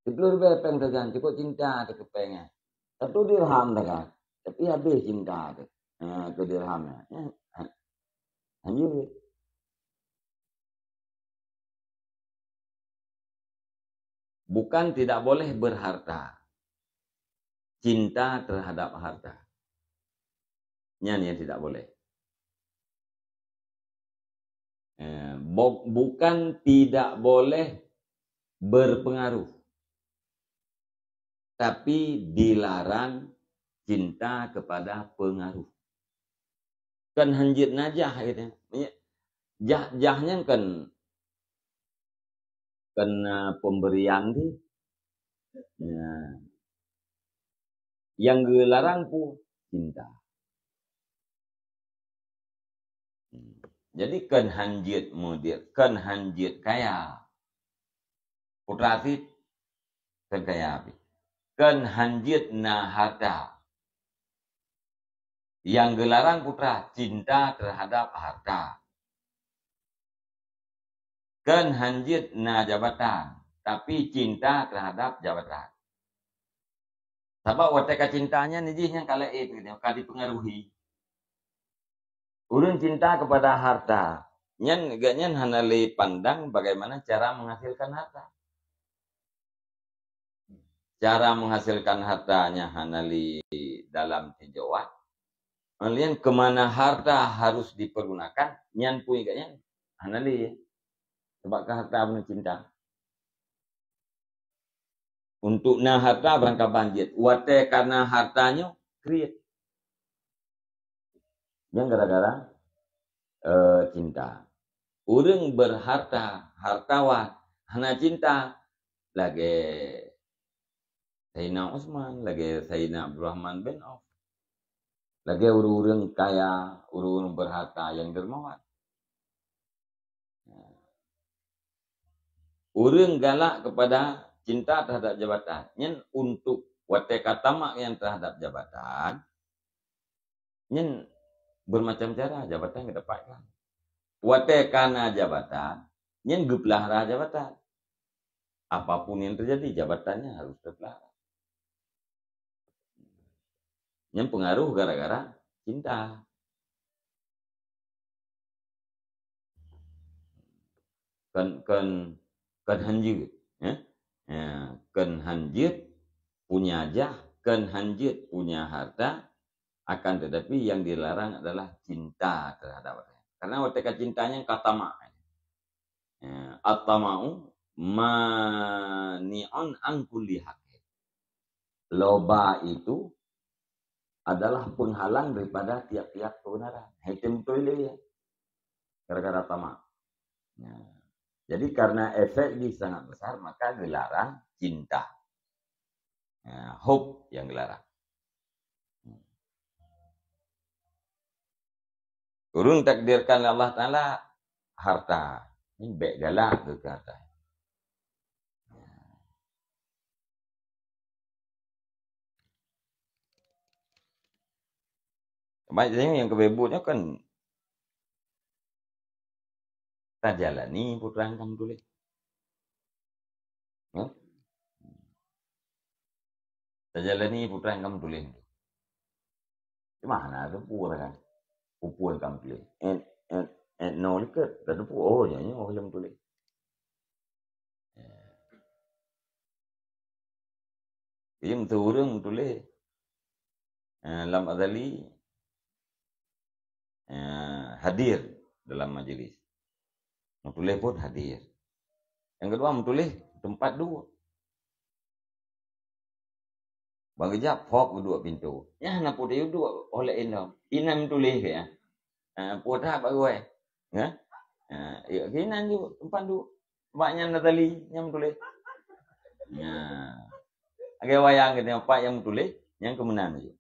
Siploh ribèe péng sajan, cukôp cinta teuh keu péng nyan. Satu dirham sagan, tapi habéh cinta teuh, ha, keu dirham nyan. Ha, ha, han jeuet. Bukan tidak boleh berharta. Cinta terhadap harta. Nyan yang tidak boleh. Eh, bo-, bukan tidak boleh berpengaruh, tapi dilarang cinta kepada pengaruh. Kan han jeuet na jah, gitu. Jah, jah nyan kan, kan, eh, pemberian tu. Ya. Nyang geularang peue? Cinta. Hmm. Jadi, kon han jeuet mudiek, kon han jeuet kaya. Putra cit, kon kaya pih. Kon han jeuet na harta. Nyang geularang putra, cinta terhadap harta. Kon han jeuet na jabatan, tapi cinta terhadap jabatan. Sabab watèe ka cinta nyan, jih nyan ka laén, ka dipengaruhi. Ureueng cinta kepada harta, nyan gobnyan hana lé pandang bagaimana cara menghasilkan harta. Cara menghasilkan harta nyan hana lé dalam tinjauan. Kemudian, ke mana harta harus dipergunakan, nyan pun gobnyan hana lé. Sebab ka harta bunoe cinta. Untuk na harta barangkaban jeuet. Watèe ka na harta nyoe, kriet. Nyan gara-gara eh, cinta. Ureuëng berharta, hartawan, hana cinta, lagée Saidina Utsman, lagée Saidina Abdurrahman bin Auf, lagée ureuëng-ureuëng kaya, ureuëng-ureuëng berharta yang dermawan. Ureuëng galak kepada cinta terhadap jabatan. Nyan untuk watée ka tamak nyang terhadap jabatan, nyan bermacam cara jabatan geudapatkan. Watée ka na jabatan, nyan geupeulahara jabatan. Apapun yang terjadi, jabatannya harus terpelihara. Nyan pengaruh gara-gara cinta. Kon, kon, kon hanjeuet, eh? Ya, kon hanjeuet punya jah, kon hanjeuet punya harta, akan tetapi yang dilarang adalah cinta terhadap harta. Karena watée ka cinta nyan ka tamak. Ya, at-tama'u mani'un an kulli haqqin. Loba itu adalah penghalang daripada tiap-tiap kebenaran. Hai tem beutôi lé ya. Gara-gara tamak. Ya. Jadi karena efek jih sangat besar, maka geularang cinta. Ya, hub yang geularang. Ureuëng takdirkan lé Allah Taala harta. Ini bék galak keu harta. Baik, jadi yang kebebut nyoe kan tajalani putra nyang ka meutuléh. Ya? Tajalani putra nyang ka meutuléh tu. Di mana tu pura kan? Pupun ka meutuléh. Et, et, et no liket. Dah tu pura. Oh, nyanyi oh, film tuléh. Ya. Jadi, meutuléh ureuëng meutuléh, eh, lam azali, eh, hadir dalam majlis. Meutuléh pun hadir. Yang kedua, meutuléh tempat duduk. Bang geujak, phop geuduek pintoe. Nyan hana peue teuduek oleh inong. Inan meutuléh ke, ya? Ha, peue that baru, eh? Ya? Ha, ya, keunan ju, empat du. Bak nyan Natali, nyang meutuléh. Nya. Lagèe wayang geutanyoe, pat nyang meutuléh, nyang keuh meunan ju.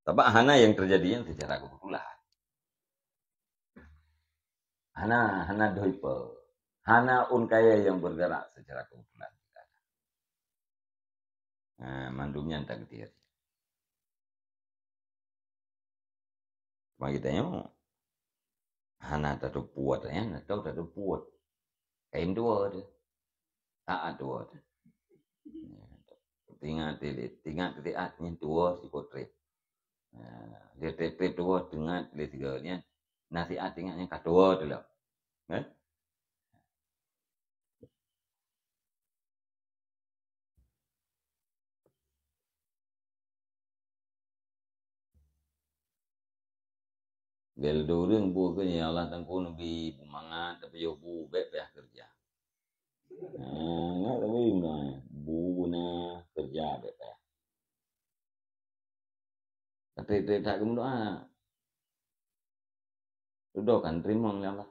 Sabab hana nyang teujadi nyan seucara keubeutulan. Hana, hana doi peue. Hana ôn kayèe nyang beugerak seucara keubeutulan. Nah, mandum nyan takdir. Bagi tanyoe, hana tateupeue nyan, atau tateupeue. Kain tuwoe teuh. Taat tuwoe teuh. Tingat tilit, tingat tiat nyan tuwoe sikot trép. Nah, lé trép-trép tuwoe tingat lé sigoe nyan. Nasihat tingat nyan ka tuwoe teuh lom. Kan? Lé ureueng bu keu nyan, ya Allah, Teungku neubi beumangat, tapi yoh bu bèk payah keureuja. Nah, ngat tapi bu na keureuja bèk payah. Tapi trép that geumeudoa. Dudoe kan teurimong lé Allah.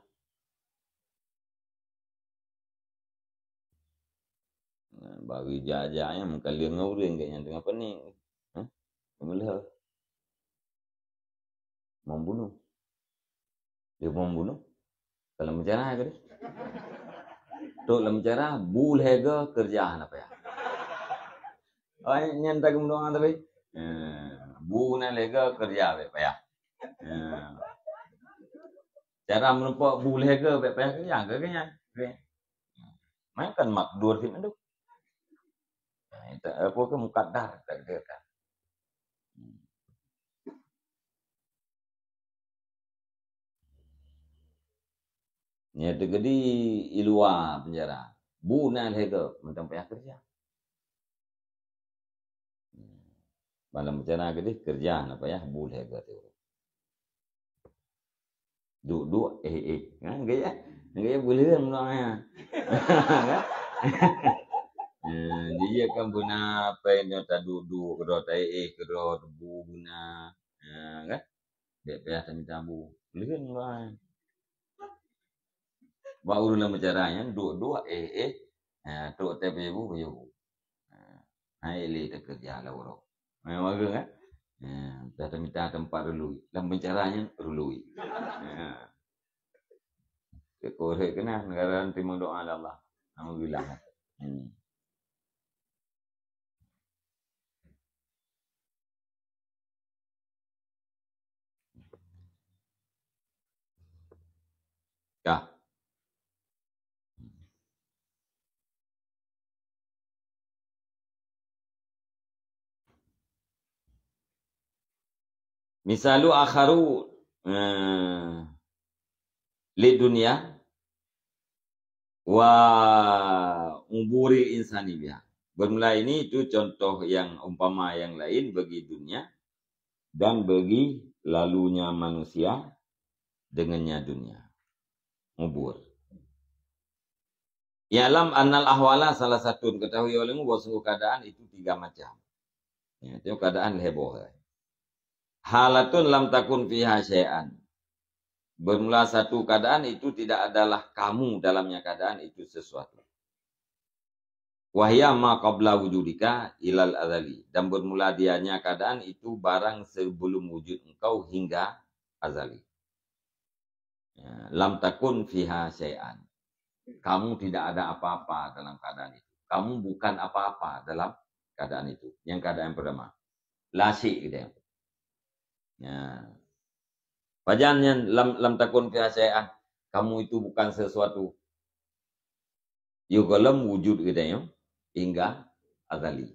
Nah, bagi jak-jak nyan meukaleueng ngon ureueng gobnyan teungoh peuni. Hah? Meuleuh. Membunuh. Dia membunuh. Kalau bicara ke dia? Tok lam bicara, bu lhèe go keureuja hana payah. Oh, nyan tak geumeudoa tapi. Eh, bu na lhèe go keureuja bèk payah. Eh. Cara meureumpok bu lhèe go bèk payah keureuja, keu nyan. Main kan makdur sih mandum. Nah, itu apa ke mukaddar takdir kan. Nyan teukeudi i luwa penjara. Bu na lhèe go mantong payah keureuja. Malam bencana keudeh keureuja hana payah bu lhèe go teuh. Duek-duek, eh, eh. Ha, gaya. Gaya buleuen meunoe nyan. Eh, jijak kan beuna, apa yang dia taduek-duek keudroe, taéh keudroe, tebu beuna. Ha, kan? Bèk payah tamita bu. Lheueh mulai. Bak ureueng lam acara nyan, duek-duek, éh, éh. Ha, trok teuh payah bu, payah bu. Ha, hai lé teukeureuja lam uroe. Ha, bagus, kan? Ha, dah tamita teumpat rului. Lam acara nyan, rului. Ha. Keu kureueng keunan, gara-gara teurimong doa lé Allah. Alhamdulillah. Hmm. Ka. Misalu akharu, eh, lid dunya wa uburil insani biha. Bermula ini itu contoh yang umpama yang lain bagi dunia dan bagi lalunya manusia dengannya dunia. Ubur. I'lam annal ahwala, salah satu ketahui olehmu bahwa sungguh keadaan itu tiga macam. Ya, itu keadaan lhèe boh. Halatun lam takun fiha syai'an. Bermula satu keadaan itu tidak adalah kamu dalamnya keadaan itu sesuatu. Wahya ma qabla wujudika ilal azali. Dan bermula dianya keadaan itu barang sebelum wujud engkau hingga azali. Ya, lam takun fiha syai'an. Kamu tidak ada apa-apa dalam keadaan itu. Kamu bukan apa-apa dalam keadaan itu. Yang keadaan pertama. La syai' gitu ya. Ya. Pajan nyan lam, lam takun fiha syai'an. Kamu itu bukan sesuatu. Yôh gohlom wujud geutanyoe hingga azali.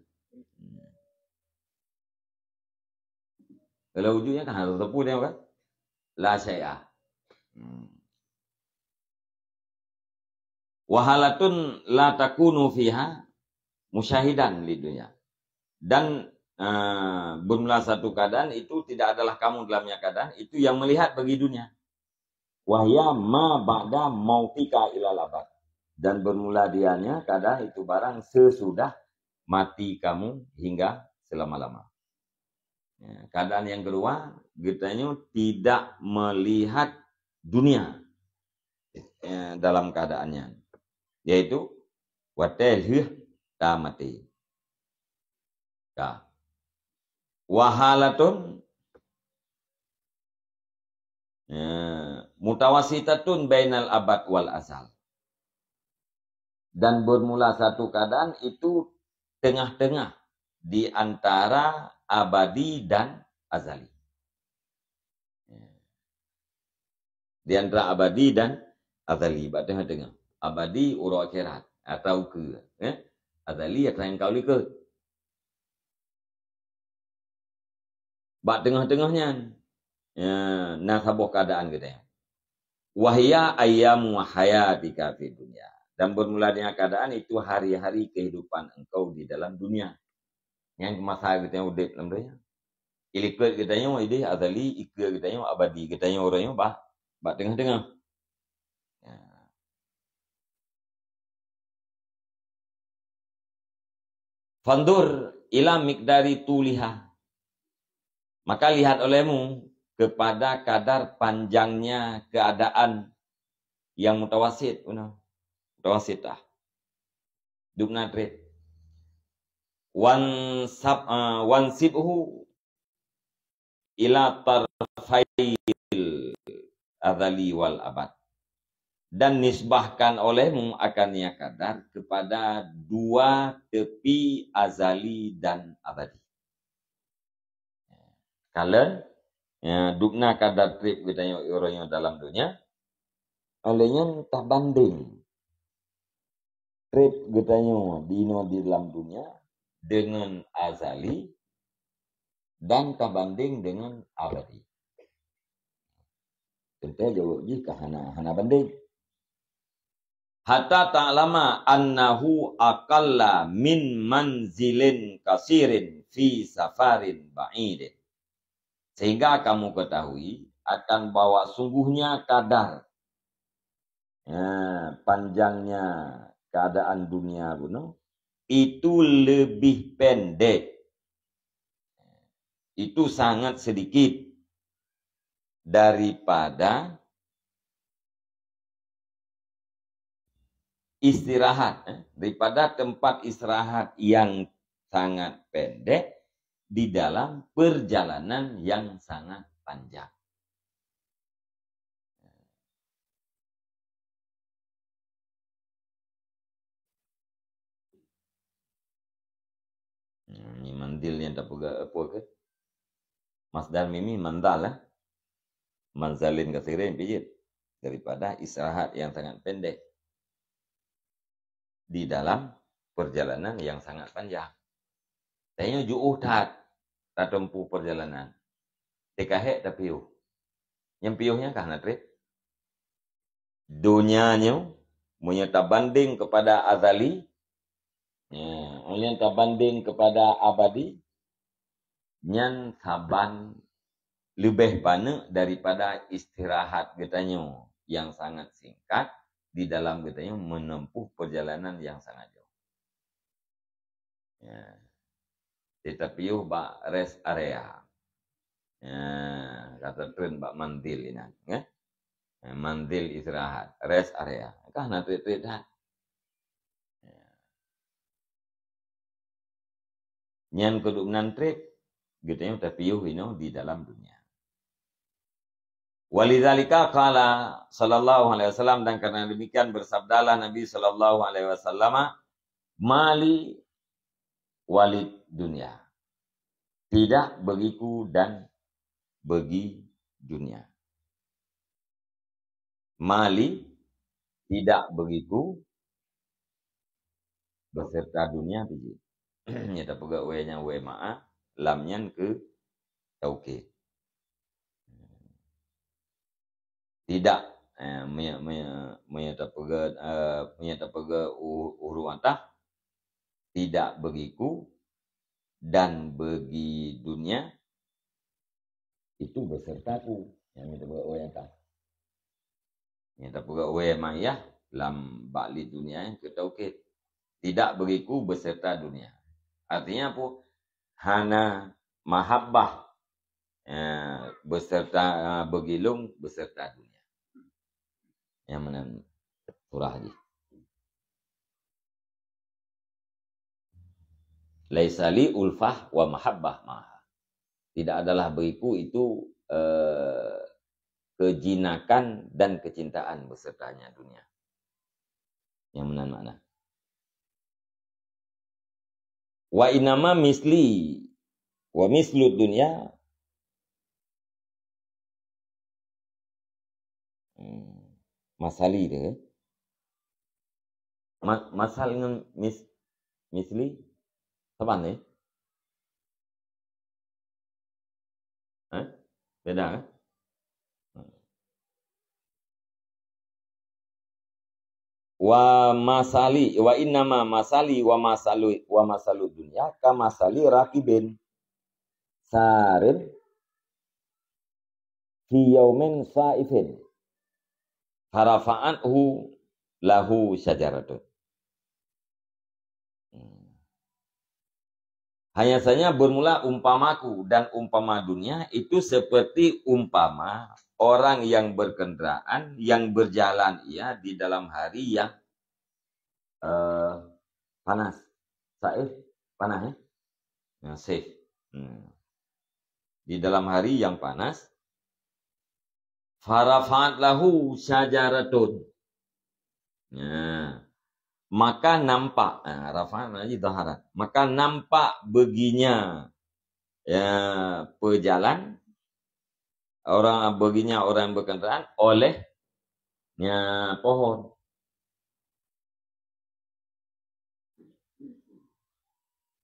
Kalau wujud nyan kan harôh teupeu dia kan? La syai'a. Hmm. Wa halatun la takunu fiha musyahidan lid dunya. Dan, eh, bermula satu keadaan itu tidak adalah kamu dalamnya keadaan, itu yang melihat bagi dunia. Wahya ma ba'da mautika ilal abad. Dan bermula dianya keadaan itu barang sesudah mati kamu hingga selama-lama. Ya, keadaan yang kedua, geutanyoe tidak melihat dunia, eh, dalam keadaan nyan, yaitu watèe lheueh tamaté. Ka. Wa halatun, ya, mutawasitatun bainal abad wal azal. Dan bermula satu keadaan itu tengah-tengah di antara abadi dan azali. Di antara abadi dan azali, bak tengah-tengah. Abadi uroe akhirat, atra ukeue, eh? Azali atra nyang ka u likot. Bak teungoh-teungoh nyan, ya, na saboh keuadaan geutanyoe. Wahya ayyamu hayatika fid dunya. Dan bermula dengan keadaan itu hari-hari kehidupan engkau di dalam dunia. Nyang masa geutanyoe udép lam donya. Ilikot geutanyoe idéh azali, ikeue geutanyoe abadi, geutanyoe uroe nyoe bah, bak teungoh-teungoh. Ya. Fandur ila miqdari tuliha. Maka lihat olehmu kepada kadar panjangnya keadaan yang mutawasit, you know. Mutawasitah. Dubna trép. Wan sab, eh, wan sibhu ila tarfail azali wal abad. Dan nisbahkan olehmu akan nia kadar kepada dua tepi azali dan abadi. Kalon, ya, dubna kadar trép geutanyoe uroe nyoe dalam donya, oleh nyan tabandeng trép geutanyoe di inoe di dalam dunia deungon azali dan tabandeng deungon abadi. Teuntèe jaweueb jih ka hana, hana bandeng. Hatta ta'lama annahu aqalla min manzilin qasirin fi safarin ba'idin. Sehingga kamu ketahui akan bahwa sungguhnya kadar, ya, panjangnya keadaan dunia bunoe itu lebih pendek. Itu sangat sedikit daripada istirahat, eh, daripada tempat istirahat yang sangat pendek di dalam perjalanan yang sangat panjang. Hmm, ni mandil nyang tapeugah apa ke? Masdar mimi mandal, eh? Manzalin kasirin pijit. Daripada istirahat yang sangat pendek di dalam perjalanan yang sangat panjang. Tanyoe jiôh that tatempuh perjalanan. Teuka hék tapiôh. Nyang piôh nyan ka hana treb. Donya nyoe, meunyoe tabandeng kepada azali, ya, meunyoe tabandeng kepada abadi, nyan saban leubeh paneuk daripada istirahat geutanyoe yang sangat singkat di dalam geutanyoe menempuh perjalanan yang sangat jauh. Ya. Di tapiôh bak rest area. Ya, ka tatreun bak manzil inan, ya. Ya, manzil istirahat, rest area. Ka hana treb-treb that. Ya. Nyan keuduek meunan treb, geutanyoe tapiôh inoe di dalam dunia. Walidzalika qala sallallahu alaihi wasallam, dan karena demikian bersabdalah Nabi sallallahu alaihi wasallam, "Mali walid dunya." Tidak bagiku dan bagi dunia. Mali tidak bagiku beserta dunia pijit. Nyan tapeugah wee nyan wee ma'a, lam nyan keu taukid. Tidak, eh, meunyoe, meunyoe, meunyoe tapeugah, eh, meunyoe tapeugah u-, ureueng atah, tidak bagiku dan bagi dunia, itu besertaku. Nyang tapeugah wee atah. Nyang tapeugah wee maiyah lam bak li dunia nyang keu taukid. Tidak bagiku beserta dunia. Artinya apa? Hana mahabbah, eh, beserta, eh, bagi lôn beserta dunia. Nyang meunan surah jih. Laisa li ulfah wa mahabbah maha. Tidak adalah bagiku itu, eh, kejinakan dan kecintaan besertanya dunia. Nyang meunan makna. Wa inama misli wa mislud dunya. Hmm. Masali dia. Ma-, masal ngon mis-, misli saban, eh? Eh? Beda, eh? Wa masali, wa innama masali wa masalu, wa masalu dunya ka masali rakibin sarin fi yaumin saifin. Farafa'athu lahu syajaratun. Hmm. Hanya saja bermula umpamaku dan umpama dunia itu seperti umpama orang yang berkendaraan, yang berjalan ia di dalam hari yang, eh, panas. Saif, panas, ya? Nah, saif. Hmm. Di dalam hari yang panas, farafa'at lahu syajaratun. Nah, maka nampak, ah, rafa'at maknanya zaharat. Maka nampak baginya, ya, pejalan, orang, baginya orang yang berkendaraan oleh, ya, pohon.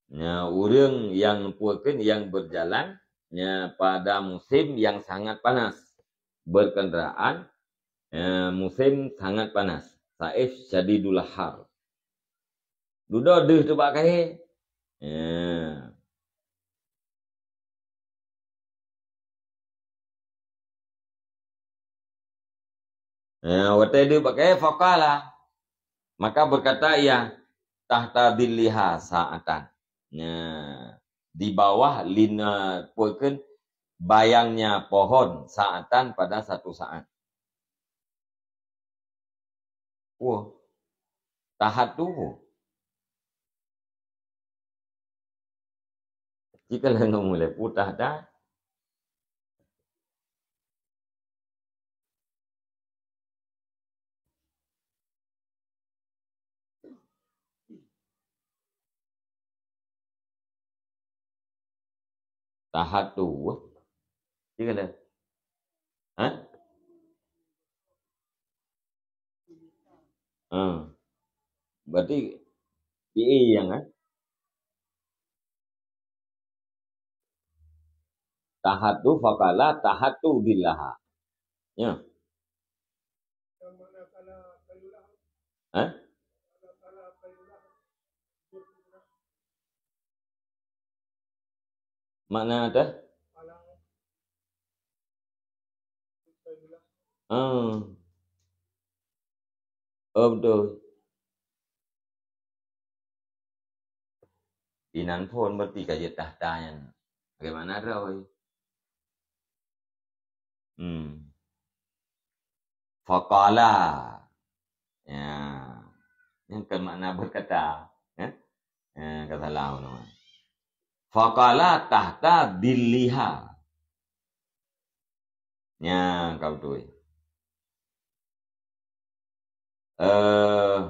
Ya, ureueng nyang peukeun nyang berjalan, ya, pada musim yang sangat panas. Berkendaraan, ya, musim sangat panas. Saif syadidul har. Dudoe deuh teuh bak kayée. Ya. Ya, watée deuh bak kayée, faqala. Maka berkata ia, tahta dhilliha sa'atan. Nya, di bawah lina, peue kheun, bayangnya pohon sa'atan pada satu saat. Wah, tahatu. Jika lalu mulai putah dah. Tahatu. Cik kata. Ha? Ha. Berarti fi'il yang, ha? Tahatu faqala tahatu dhillaha. Ya. Ha? Makna tah? Ah. Oh, betul. Inan phon berarti ka jeuet tahta nyan. Bagaimana droe? Hmm. Faqala. Ya. Nyan kan makna berkata. Ya. Ya, ka salah nama. Faqala tahta dhilliha. Nya, ka beutôi. Eh,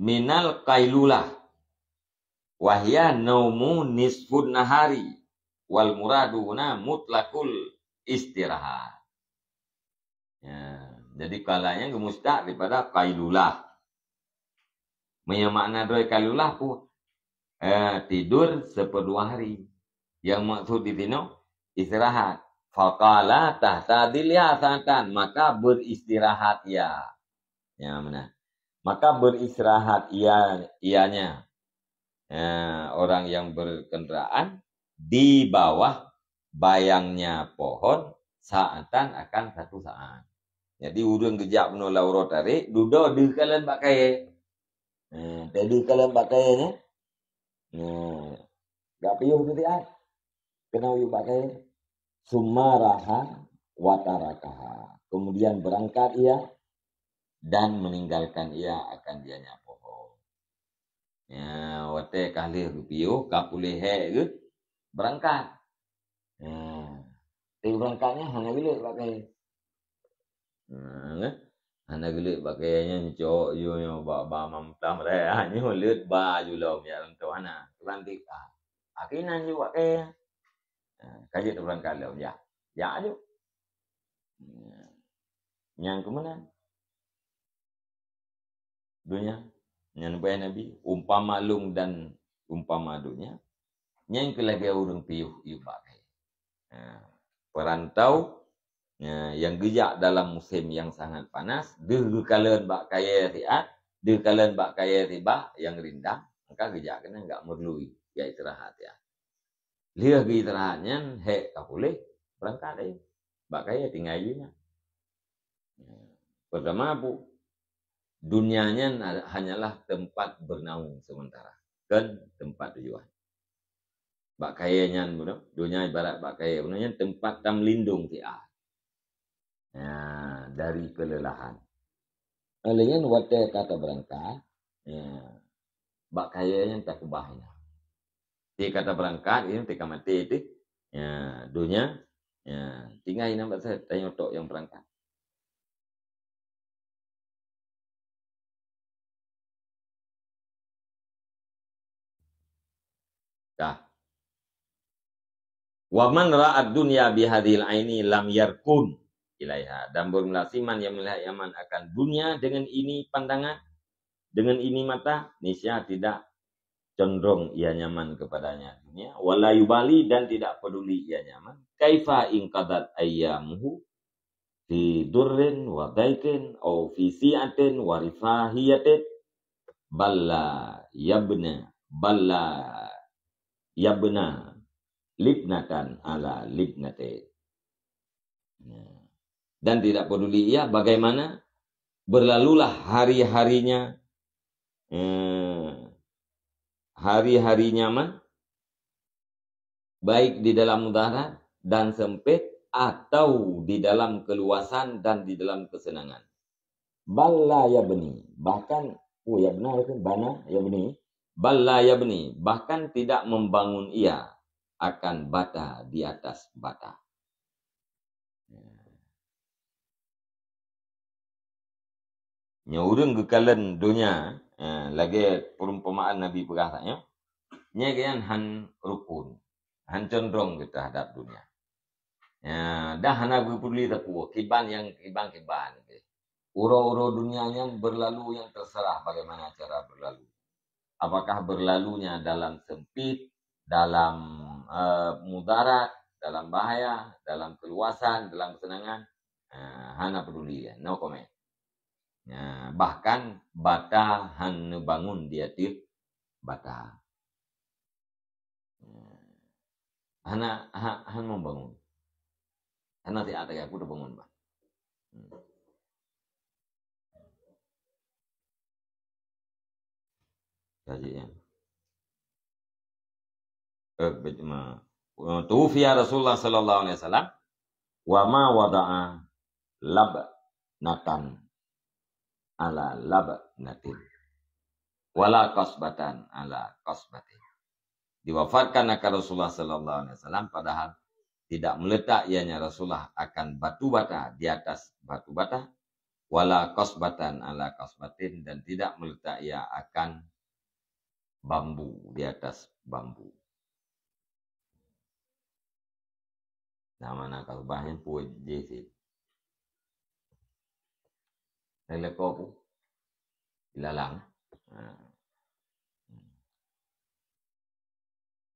minal qailulah. Wahya naumu nisfun nahari. Wal muradu huna mutlaqul istirahat. Ya, jadi qala nyan geumustaq daripada qailulah. Meunyoe makna droe qailulah pun, eh, tidur seperduo hari. Yang maksud di sinoe istirahat. Faqala tahta dhilliha sa'atan, maka beristirahat ia. Ya, mana? Maka beristirahat ia, ianya. Ya, orang yang berkendaraan di bawah bayangnya pohon sa'atan akan satu saat. Jadi, ureuëng geujak bunoe lam uroe tarék, dudoe deuh kalon bak kayée. Nah, teuh deuh kalon bak kayée nyan. Nah, gak piôh tu siat. Keunoe yue bak kayée. Summa raha wa tarakaha. Kemudian berangkat ia dan meninggalkan ia akan dianya pohon. Ya, watée ka lheueh geupiôh, ka puléh hék geuh, berangkat. Ya. Tapi berangkat nyan hana geuleuet bak kayée. Ha, kan? Hana geuleuet bak kayée nyan, cok yue nyoe bak, bak mamtah meuraya nyoe leuet ba ju lom ya, lom tu hana. Keubang tik, ah. Akhé nyan ju bak kayée. Ha, ka jeuet berangkat lom, ya. Ya ju. Ya. Nyang keumeunan. Donya, nyan bak Nabi, umpama lôn dan umpama donya, nyan keuh lagée ureuëng piôh yue bak kayée. Ha, perantau, ya, yang geujak dalam musim yang sangat panas, deuh geukalon bak kayée siat, deuh kalon bak kayée sibak nyang rindang, maka geujak keunan gak meurlui, gak istirahat ya. Lheueh geuistirahat nyan, hék ka puléh, beurangkat lé. Bak kayée tinggai jih nyan. Pertama, pu-, dunia nyan hanyalah tempat bernaung sementara, kon tempat tujuan. Bak kayée nyan bunoe, dunia ibarat bak kayée bunoe nyan tempat tameulindong siat. Ya, dari kelelahan. Oleh nyan watée ka tabeurangkat, ya, bak kayée nyan takeubah inan. Ti ka tabeurangkat, nyan ti ka maté teuh. Ya, donya, ya, tinggai inan bak saboh tanyoe tok nyang beurangkat. Dah. "Wa man ra'ad dunya bihadzihil aini lam yarkun ilaiha." Dan barang siapa yang melihat nyaman akan dunia dengan ini pandangan, dengan ini mata, niscaya tidak condong ia nyaman kepadanya dunia, "wa la yubali," dan tidak peduli ia nyaman, "kaifa inqadat ayyamuhu, fi durrin wa daikin, au fi si'atin wa rifahiyatin, balla yabna, balla yabna libnatan ala libnati." Ya. Dan tidak peduli ia bagaimana berlalulah hari-harinya, eh, hari-hari nyaman, baik di dalam mudarat dan sempit, atau di dalam keluasan dan di dalam kesenangan. Bal la yabni, bahkan, oh, yabna itu bana, yabni. Bal la yabni, bahkan tidak membangun ia akan bata di atas bata. Nyoe ureuëng geukalon donya, eh, lagée perumpamaan Nabi peugah that nyoe, nyan geuhnyan hán rukun, hán condrong geuh teuhadab donya. Ya, dah hana geupeureuli sapeue, kiban nyang kiban-kiban geuh. Uroe-uroe donya nyan berlalu yang terserah bagaimana cara berlalu. Apakah berlalunya dalam sempit, dalam, eh, mudarat, dalam bahaya, dalam keluasan, dalam kesenangan, eh, hana peduli, no comment. Ya, bahkan bata hana bangun di ateueh bata. Ya. Hana, ha-, hana membangun. Hana siat lagée aku terbangun, bah. Hmm. Kaji, ya. Eh, bet-, ma-, eh, tuwufiya Rasulullah sallallahu alaihi wasallam, wa ma wada'a labnatan ala labnatin, wala qasbatan ala qasbatin. Diwafatkan akan Rasulullah sallallahu alaihi wasallam, padahal tidak meletak ianya Rasulullah akan batu bata di atas batu bata, wala qasbatan ala qasbatin, dan tidak meletak ia akan bambu di atas bambu. Nah, mana kalau bahnya pun jih sit. Dari leko pun ilalang. Nah.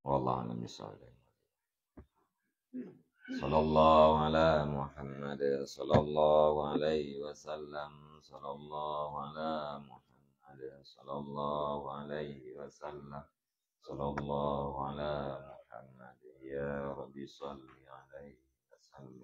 Wallahu a'lam bishawab. Sallallahu ala Muhammad, sallallahu alaihi wasallam, sallallahu ala Muhammad, sallallahu alaihi wasallam, sallallahu ala Muhammad. Ya Rabbi, salli alaihi wasallim.